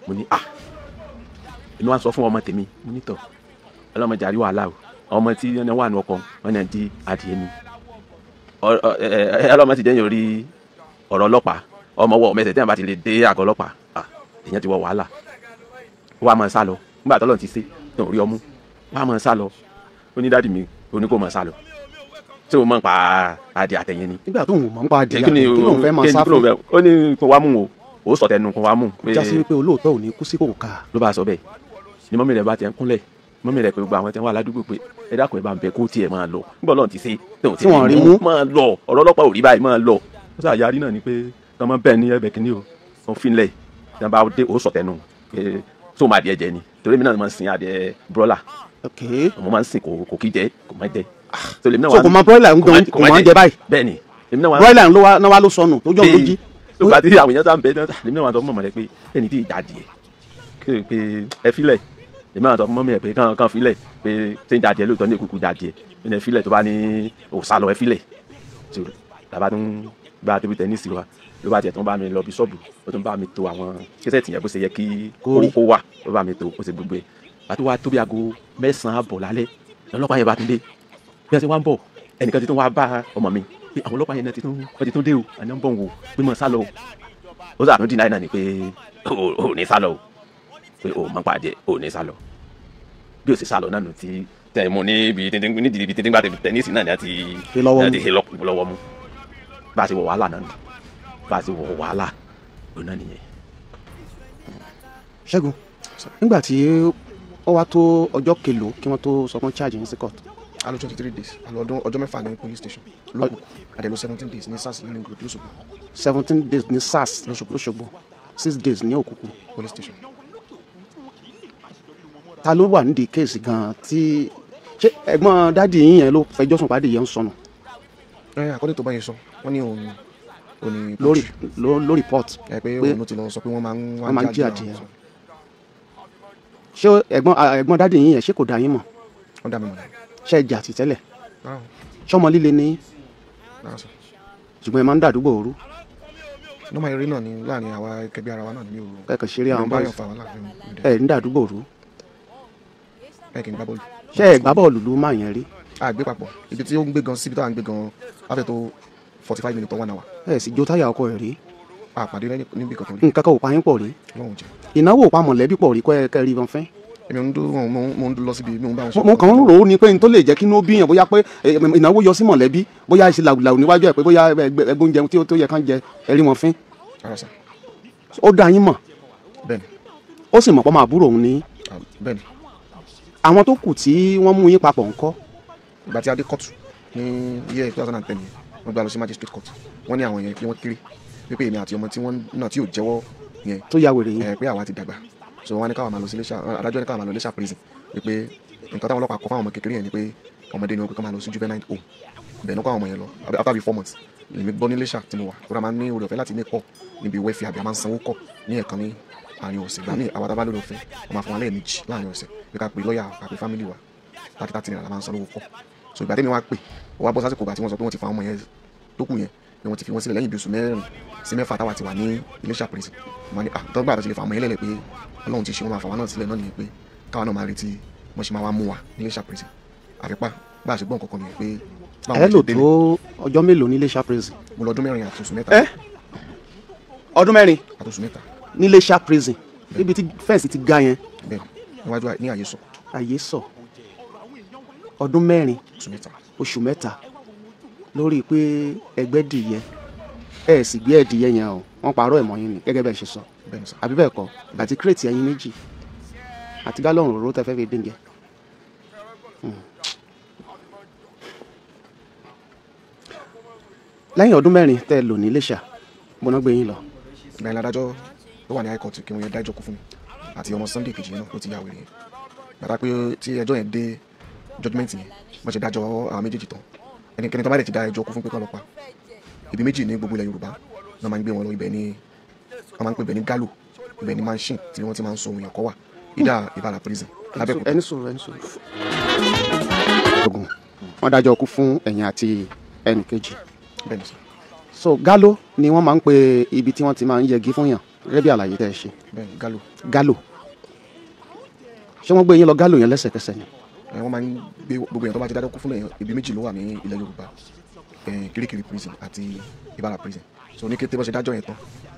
Mo ní èmi wá sọ fún ọmọ tèmi, mo ní tọ̀ ọlọ́mọdé àríwá wàhálà o, ọmọ tí wọ́n wà nínú ọkọ̀ wọ́n náà jí adìẹ ni. Ọlọ́mọ ti jẹ́yìn orí ọ̀rọ̀ ọlọ́pàá, ọmọ wọ mẹsẹ̀ tí wọ́n bá ti lè dé àgọ́ ọlọ́pàá, èèyàn ti wọ wàhálà. Wọ́n á máa sá lọ nígbà tọ́lọ́ ti ṣe tó rí ọmú, wọ́n á máa sá lọ. Ó ní dádì mi, ó ní kó máa sá lọ. Ṣé o mọ̀ ń pa adìẹ àtẹ̀yìn ni? Nígbà tó ń mọ̀ ń pa adìẹ àtẹ̀yìn, kí ló ń fẹ́ máa sá fún? Ó ní kó wá mú o, ó sọ tẹnu kó wá mú. Jásí wípé olóòótọ́ ò ní kú sí kò ká. Ló bá sọ bẹ́ẹ̀ ni mọ́mí rẹ̀ bá ti ń kúnlẹ̀, mọ́mí rẹ̀ pé gbogbo àwọn tí wọ́n wà ládùúgbò pé ẹ dákun ẹ bá ń bẹ kó tiẹ̀ máa lọ. Nígbà Ọlọ́run ti ṣe tí wọ́n rí mú máa lọ, ọ̀rọ̀ ọlọ́pàá ò rí báyìí máa lọ. Ó sàyarí náà ni pé tọmọ bẹ́ẹ̀ ni ẹbẹ̀ kìíní o, wọ́n fi ń lẹ̀ tí wọ́n bá dé ó sọ tẹnu pé tó máa adìẹ jẹ ni, torí mi náà máa ń sin adìẹ brọ́là. Mo máa ń sin kò kí jẹ, kò má jẹ. So kò mọ broiler ń gan, kò máa ń jẹ báyìí. Bẹ́ẹ̀ni. Broiler ló wá ló sọnù tó jọ lójí. Tó bá ti àwọn èèyàn sá ń bẹ náà, èmi náà wà sọ fún mọ̀mọ́ rẹ pé ẹni tí ìjà adìẹ pé ẹ filẹ̀ Èmi àwọn sọ fún mọ́mí ẹ̀ pé kàn filẹ̀ pé ṣé ń jàjẹ́ lóòótọ́ ní èkúkú jàjẹ́ ní ẹ filẹ̀ tó bá ní òsà lọ ẹ filẹ̀. So làbá tún gba table tennis wa ló bá tiẹ̀ tún bá mi lọ bí ṣọ́ọ̀bù, ó tún bá mi to àwọn kẹsẹ̀tì yẹn bó ṣe yẹ kí kó wà, ó bá mi to ó ṣe gbogbo ẹ̀. Àti wá tó bí aago 9:30 lálẹ́ lọ́lọ́pàá yẹn bá tún dé. Bí wọ́n ṣe wá ń bọ̀ ẹnìkan ti tún wá bá ọmọ mi pé àwọn ọlọ́pàá yẹn náà ti tún dé o, àná ń bọ̀ wò pé mo sá lọ o. Ó sàtún dì náà ni pé ò ní sá lọ o, pé ò mọ̀ pàdé ò ní sá lọ. Bí o sì sá lọ náà nù tí tẹ̀ mú níbi níbi títí gbà tẹ̀nísì náà ni a ti ṣe lọ́wọ́ mú. Bá a ṣe wọ wàhálà náà nù, bá a ṣe wọ wàhálà òun náà nìyẹn. Ṣẹ́gun, nígbà tí ó wá tó ọjọ́ kelo kí wọ́n tó sọ fún charge yín sí court. A lò 23 days, a lò ọjọ́ mẹ́fà ní police station lókù, a dẹ̀ lò 17 days ní SARS ní Ring Road lóṣogbo. 17 days ní SARS lóṣogbo, 6 days ní Òkùkù police station. Ta ló wà nídìí kéèsì gan-an tí ṣé ẹ̀gbọ́n dádì yín yẹn ló fẹjọ́ sùn pàdé yẹn ń sọnù? Ẹ àkọ́dé tó bá yẹn sọ, wọ́n ní òun òní lórí report. Ẹ pé òun ló ti lọ sọ pé wọ́n máa ń jí adìyẹ. Ṣé ẹ̀gbọ́n dádì yín yẹn ṣé kò dá yín mọ̀? Ó dá mi mọ̀ náà. Ṣé ẹ jà sí tẹ́lẹ̀? Ṣọmọ líle ni? Ṣùgbọ́n ẹ máa ń dàdúgbò òru. Nọ́mà eré náà ni láàrin àwa kẹgbẹ́ ara wa náà ni mi ò. Kẹ̀kẹ́ ṣeré àwọn báyìí. Ẹ ń dàdúgbò òru. Ẹ kì í gbá bọ́ọ̀lù. Ṣé ẹ gbá bọ́ọ̀lù ló máa yẹn rí? A gbé papọ̀, ibi tí ó ń gbé gan síbi tó à ń gbé gan afẹ́ tó 45 minutes to 1 hour. Ẹ sì jó táyà ọkọ ẹ rí. A pàdé níbi kankan rí. Nǹkan kan ò pa yín pọ̀ rí. Ọlọ́run jẹ́. Ìnáwó ò pa mọ̀lẹ́bí pọ̀ rí kọ́ ẹ kẹ́ rí wọn fẹ́. Èmi ń dúró, mo ń lọ síbi mi ò ń bá wọn sọ. Mo kàn ń rò ó ni pé n tó lè jẹ́ kí inú bí yàn bóyá pé ìnáwó yọ sí mọ̀lẹ́bí bóyá ṣe làwùlàwù níwájú ẹ̀ pé bóyá ẹgbẹ́ oúnjẹ tí ó yẹ kán jẹ ẹ rí wọn fín. Ó dá yín mọ̀. Bẹ́ẹ̀ni. Ó sì mọ̀ pé ọmọ àbúrò òun ni. Bẹ́ẹ̀ni. Àwọn tó kù tí wọ́n mú yín papọ̀ ńkọ́? Ìgbà tí a dé kóòtù ní year 2010 wọ́n gbà lọ sí magistrate court, wọ́n ní àwọn yẹn pé wọ́n kéré, wípé èmi àti ọmọ tí wọ́n náà tí ò jẹ́wọ́ yẹn tó ya wèrè yẹn pé àwa ti dàgbà, so wọ́n ní káwa máa lọ sí Iléṣà, adájọ́ ní káwa máa lọ Iléṣà prison, wípé nǹkan táwọn ọlọ́pàá kọ fáwọn ọmọ kékeré yẹn ni pé ọmọdé ni wọ́n pé kọ́ máa lọ sí juvenile home, bẹ́ẹ̀ ní kọ́ àwọn ọmọ yẹn lọ after the 4 months. Èmi gbọ́ ní Iléṣà tí mo wà tó rà máa ń ní oore ọ̀fẹ́ láti ní kọ́ níbi wẹ́fì àbí a máa ń sanwó kọ́ ní ẹ̀kan ní àárín ọ̀sẹ̀. Ìgbà míì àwa tá a bá lóore ọ̀fẹ́ wọ́n máa fún wa lẹ́ẹ̀mejì láàárín ọ̀sẹ̀ pé ká pe lọ́ọ̀yà ká pe family wa 30 naira la máa ń san lówó kọ́. So ìgbà tẹ́mi wá pè ó wá bọ́ sásìkò ìgbà tí wọ́n sọ pé wọ́n ti fa ọmọ yẹn tó kù yẹn ni wọ́n ti fi wọ́n sílẹ̀ lẹ́yìn bí oṣù 4 sí 6 táwa ti wà ní Iléṣà prison. Wọ́n ní àtọ́gbà àti lè fa ọmọ yẹn lẹ́lẹ̀ pé Ọlọ́run ti ṣe wọ́n máa fà wá náà sílẹ̀ náà nìyẹn pé káwa náà máa retí wọ́n ṣe máa wá mú wa ní Iléṣà prison. Àfipá bá a ṣe gbọ́ nǹkan kan nìyẹn pé. Ẹ lò tó ọjọ́ mélòó ní Iléṣà prison? Mo lọ ọdún 4 àti oṣù 3. Ẹ ọdún 4 àti oṣù 3 ní Iléṣà prison níbi tí fẹ́ǹsì ti ga yẹn. Bẹ́ẹ̀ níwájú ní àyè sọ. Àyè sọ ọdún 4 oṣù 3 lórí pé ẹgbẹ́ dìyẹ ẹ sì gbé ẹdìyẹ yẹn o, wọ́n parọ́ ẹ̀ mọ́ yín ni gẹ́gẹ́ bẹ́ẹ̀ ṣe sọ àbí bẹ́ẹ̀ kọ́, àti kírètì ẹyin 2 àti gálọ̀nù òróró tẹ́ fẹ́ fi dín jẹ. Lẹ́yìn ọdún 4 tẹ́ ẹ lò ní Iléṣà bọ́ná gbé yín lọ. Ìgbà yẹn ládájọ́ tó wà ní high court kí wọ́n yẹn dájọ́ kú fún mi àti ọmọ Sunday kejì yẹn náà ló ti yà wèrè yẹn. Gbàtà pé tí ẹjọ́ yẹn dé judgement yẹn wọ́n ṣe dájọ́ àwọn méjèèjì tán, ẹnikẹ́ni tó bá dẹ̀ ti dá ẹjọ́ kú fún pé kán lọ pa ibi méjì ní gbogbo ilẹ̀ Yorùbá náà máa ń gbé wọn lọ, ibẹ̀ ni wọ́n máa ń pè ibẹ̀ ní galo, ibẹ̀ ní mansion tí wọ́n ti máa ń so òyìn kọ́ wà ìdá Ìbàrà prison lábẹ́òkúta. Ẹni sọ̀rọ̀ ẹni sọ̀rọ̀. Ogun wọ́n dájọ́ kú fún ẹ̀yin àti ẹnì kejì. Bẹ́ẹ̀ni sir. So galo ni wọ́n máa ń pe ibi tí wọ́n ti máa ń yẹgi fún yàn gẹ́gẹ́ bí àlàyé tẹ́ ẹ ṣe. Bẹ́ẹ̀ni galo. Galo ṣé wọ́n gbé yín lọ galo yẹn lẹ́sẹ̀kẹsẹ̀ ni? Wọ́n máa ń gbé gbogbo èèyàn tó bá ti dájọ́ kú fún èèyàn ibi méjì ló wà ní ilẹ̀ Yorùbá, Kirikiri prison àti Ìbàrà prison. So ní kété bó ṣe dájọ́ yẹn tán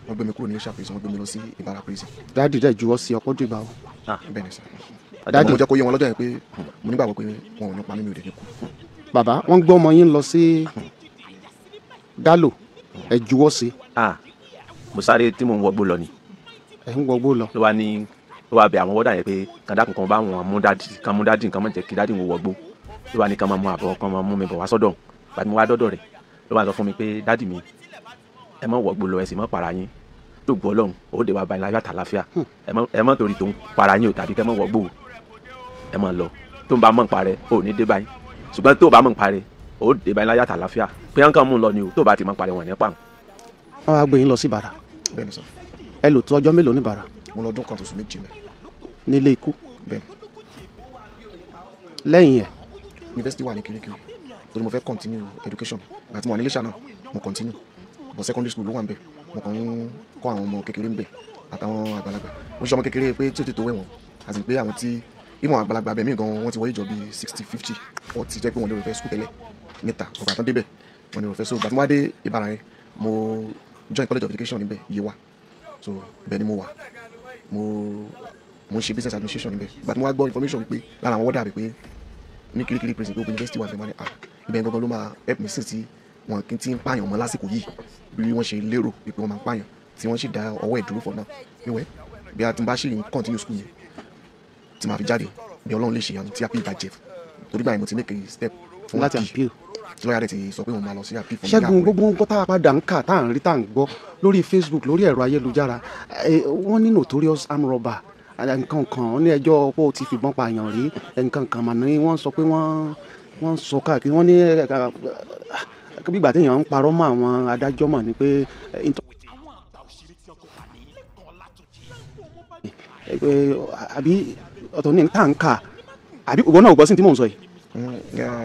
wọ́n gbé mi kúrò ní Iléṣà prison, wọ́n gbé mi lọ sí Ìbàrà prison. Dáàdì dẹ̀ juwọ́ sí ọkọ́ dìbà o. Bẹ́ẹ̀ni sir. Dáàdì mo jẹ́ kó yé wọn lọ́jọ́ yẹn pé mo nígbàgbọ́ pé wọn ò ní pa mí, mi ò dé ní kú. Bàbá wọ́n gbé ọmọ yín lọ sí galo ẹ juwọ́ sí. Mo sáré tí mò ń wọgbó lọ ni. Ẹ ń wọgbó lọ. Ló wá ní ló wá bẹ àwọn wọ́dà yẹn pé kàdákùn kan bá wọn mú dádì kan mú dádì nǹkan mọ̀ jẹ́ kí dádì ń wọgbó. Ló wá ní kan máa mú àbọ̀ kan máa mú mi bọ̀ wá sọ́dọ̀. Bàtí mo wá dọ́dọ̀ rẹ̀ ló wá sọ fún mi pé dádì mi ẹ má wọgbó lọ, ẹ sì má para yín, tó gbọ́ Ọlọ́run ó dé wá bá yín láyọ̀ àtàláfíà, ẹ má torí tó ń para yín o tàbí kẹ́ má wọgbó o, ẹ má lọ tó ń bá mọ̀ ń parẹ́ ò ní dé báyìí, ṣùgbọ́n tó bá mọ̀ ń parẹ́ ó dé báyìí láyọ̀ àtàláfíà, pé kàn mú un lọ ni o, tó bá ti mọ̀ ń parẹ́ wọn ní pa. Wọ́n wá gbé yín lọ sí Ìbàrà. Bẹ́ẹ̀ni sir. Ẹ lò tó ọjọ́ mélòó ní Ìbàrà? Mo lọ ọdún 1 àti oṣù 2 mẹ́. Nílé ikú. Bẹ́ẹ̀ni. Lẹ́yìn ẹ̀. University wà ní Kirikiri torí mo fẹ́ continue education. Àti mo wà ní Iléṣà náà mo continue, but secondary school ló wà ń bẹ̀. Mo kàn ń kọ́ àwọn ọmọ kékeré ń bẹ̀ àtàwọn àgbàlagbà. Mo ṣe ọmọ kékeré pé tí ó ti tó wẹ̀wọ̀n, àti pé àwọn tí ìmọ̀ àgbàlagbà bẹ̀ mí gan wọ́n ti wọ ìjọ bíi 60, 50, 40 jẹ́ pé wọ́n lè rò fẹ́ school tẹ́lẹ̀ níta ọ̀gbà tán débẹ̀ wọ́n lè rò fẹ́. So gbàtí mo wá dé Ìbàrà yẹn, mo join college of education níbẹ̀, Yewa. So ibẹ̀ ni mo wà, mo ń ṣe business administration níbẹ̀. Gbàtí mo wá gbọ́ information wípé lára àwọn wọ́dà pé ní Kirikiri prison pé open university wà fẹ́, ah ibẹ̀ gangan ló máa help me sí tí wọn kì í ti ń pààyàn mọ́ lásìkò yìí bí wọ́n ṣe lérò wípé wọ́n máa ń pààyàn tí wọ́n sì dá ọwọ́ ẹ̀ dúró for now. Wíwẹ́ bí a ti bá ṣì ń continue school yẹn tí màá fi jáde, bí Ọlọ́run lè ṣe ìyanu tí appeal bá jẹ, torí báyìí mo ti make a step fún láti appeal tí lọ́yà rẹ̀ ti sọ pé òun máa lọ sí appeal fún mi. Ṣẹ́gun, gbogbo nǹkan tá a padà ń kà, tá à ń rí, tá à ń gbọ́ lórí Facebook, lórí ẹ̀rọ ayélujára, wọ́n ní notorious arm robber nǹkan kan, wọ́n ní ẹjọ́ pé ó ti fìbọn pààyàn rí nǹkan kan mà ní wọ́n sọ pé wọ́n sọ káàkiri. Wọ́n ní gbígbà téèyàn ń parọ́ mọ́ àwọn adájọ́ mọ̀ ni pé àbí ọ̀tọ̀ ní tá à ń kà, àbí ìwọ náà ò gbọ́ sí tí mò ń sọ yìí.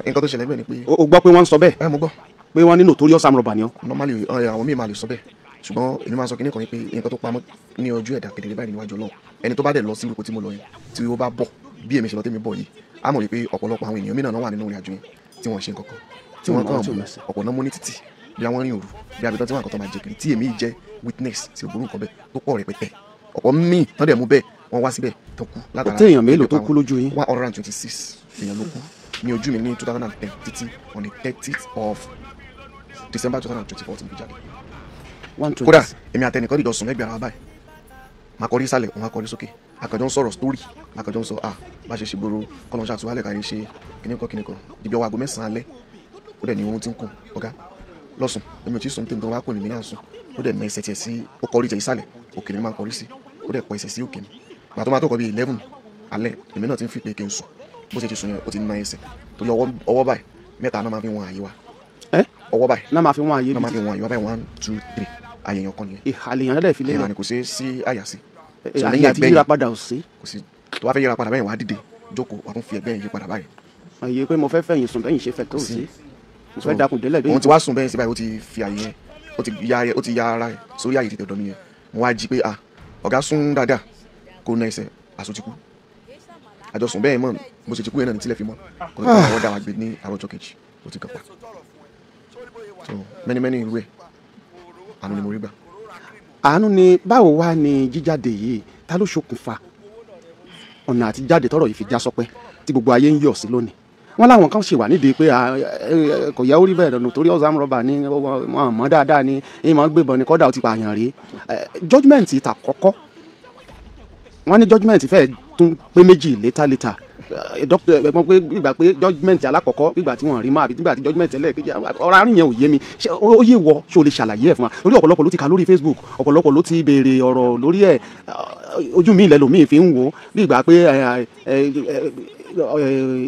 Nǹkan tó ṣẹlẹ̀ bẹ́ẹ̀ ni pé. O gbọ́ pé wọ́n ń sọ bẹ́ẹ̀. Mo gbọ́. Pé wọ́n ní notorious arm robber ni ọ́. Normally àwọn míì máa lè sọ bẹ́ẹ̀, ṣùgbọ́n èmi máa sọ kinní kan pé nǹkan tó pamọ́ ní ojú ẹ̀dá kedere báyìí níwájú Ọlọ́run. Ẹni tó bá dẹ̀ lọ sí irúkọ tí mo lọ yẹn, tí ó bá bọ̀ bí èmi ṣe lọ tẹ́mi bọ̀ yìí, á mọ̀ wípé ọ̀pọ̀lọpọ̀ àwọn ènìyàn mìíràn náà wà nínú ìrìn àjò yẹn tí wọ́n ṣe nǹkan kan, tí wọ́n kàn mú ọ̀pọ̀ náà mú ní títì, bí àwọn rìn òru, bí abidjan tí wọ́n kàn tó máa jẹ kiri, tí èmi jẹ́ witness tí ògbóró nǹkan bẹ́ẹ̀ tó pọ̀ rẹpẹtẹ. Ọ̀pọ̀ míì tán dẹ̀ mú bẹ́ẹ̀ wọ́n wá síbẹ̀ tó kú látara. Ó téèyàn mélòó tó kú lójú yín? 126 èèyàn ló kú ní ojú mi ní 2010 títí on the 30th of December 2024 tí mo fi jáde. Kódà èmi àtẹnìkan dìjọ sùn lẹ́gbẹ̀ẹ́ ara wa báyìí, màá kọrí sálẹ̀, òun á kọrí sókè, àkànjọ ń sọ̀rọ̀ story, àkànjọ ń sọ ah bá ṣe ṣe gbòòrò kọ́lọ́n ṣàtúwálẹ̀ káyé ṣe kíníkan kíníkan. Ibi ọwọ́ aago 9 alẹ́ ó dẹ̀ ní oorun tí ń kùn ọ̀gá lọ́sùn, èmi ò tí ì sùn tèmi tó wá kò ní mí náà sùn. Ó dẹ̀ na ẹsẹ̀ tiẹ̀ sí, ó kọrí tẹ̀ ìsàlẹ̀ òkè ni máa ń kọrí sí, ó dẹ̀ kọ ẹsẹ̀ sí òkè mi. Gbà tó máa tó kọ bí 11 alẹ́, èmi náà ti ń fi pé kí n sùn, bó ṣe ti sùn yẹn ó ti na ẹsẹ̀ torí ọwọ́ báyìí mẹ́ta náà máa fi wọn àyè wa. Ọwọ́ báyìí náà máa fi wọn àyè náà máa fi wọn àyè wa báyìí 1 2 3 àyè yẹn kan nìyẹn. Ìhàlẹ̀ yẹn lẹ́ẹ̀ fi lélẹ̀. Ìhàlẹ̀ kò sí sí àyà sí. Àyè àti yíra padà ò sí. Kò sí, tó bá fẹ́ yíra padà báyìí wàá dìde jókòó, wàá tún fi ẹ̀gbẹ́ yẹn yí padà báyìí. Àyè pé mo fẹ́ fẹ̀yìn sùn bẹ́yìn ṣe fẹ́ tó sí. Mo fẹ́ dakùn délẹ̀ bẹ́yìn. Òun ti wá sùn bẹ́yìn sí báyìí, ó ti fi àyè yẹn, ó ti ya ara ẹ̀ sórí àyè tètè ọ̀dọ̀ mi yẹn. Mo wá jí pé ah ọ̀gá sùn dáadáa, kó na ẹsẹ̀ àsùn ti kú. Àjọsùn bẹ́ẹ̀ mọ̀ bó ṣe ti kú yẹn náà ní tílẹ̀ fi mọ́. Kò tó kọ́ ọ̀dà wa gbé ní àárọ̀ ọjọ́ kejì, ó ti kàn pa. So many many irú ẹ̀ àánú ni mo rí gbà. Àánú ni. Báwo wá ni jíjáde yìí, ta ló ṣokùnfà ọ̀nà àti jáde tọ́rọ̀ yìí fi já sọpẹ́ tí gbogbo ayé ń yọ̀ sí lónìí? Wọ́n láwọn kan ṣì wà nídìí pé kò yẹ ó rí bẹ́ẹ̀ lọ́nà torí ọ̀sán rọ́bà ni wọ́n mọ̀ dáadáa ni ìmọ̀ gbébọn ni kọ́dà ó ti pààyàn rí. Judgement ìta kọ́kọ́ wọ́n ní judgement fẹ́ẹ́ tún pé méjì létà létà. Dókítà ẹ̀gbọ́n pé gbígbà pé judgement alákọ̀ọ́kọ́ gbígbà tí wọ́n rí mọ́ àbí gbígbà tí judgement ẹlẹ́ẹ̀kejì, ọ̀rọ̀ àárín yẹn ò yé mi. Ṣé ó yé wọ, ṣé o lè ṣàlàyé ẹ̀ fún wa? Torí ọ̀pọ̀lọpọ̀ ló ti kà lórí Facebook, ọ̀pọ̀lọpọ̀ ló ti béèrè ọ̀rọ̀ lórí ẹ̀, ojú mi ilẹ̀ lòmíì fi ń wò ó bí ìgbà pé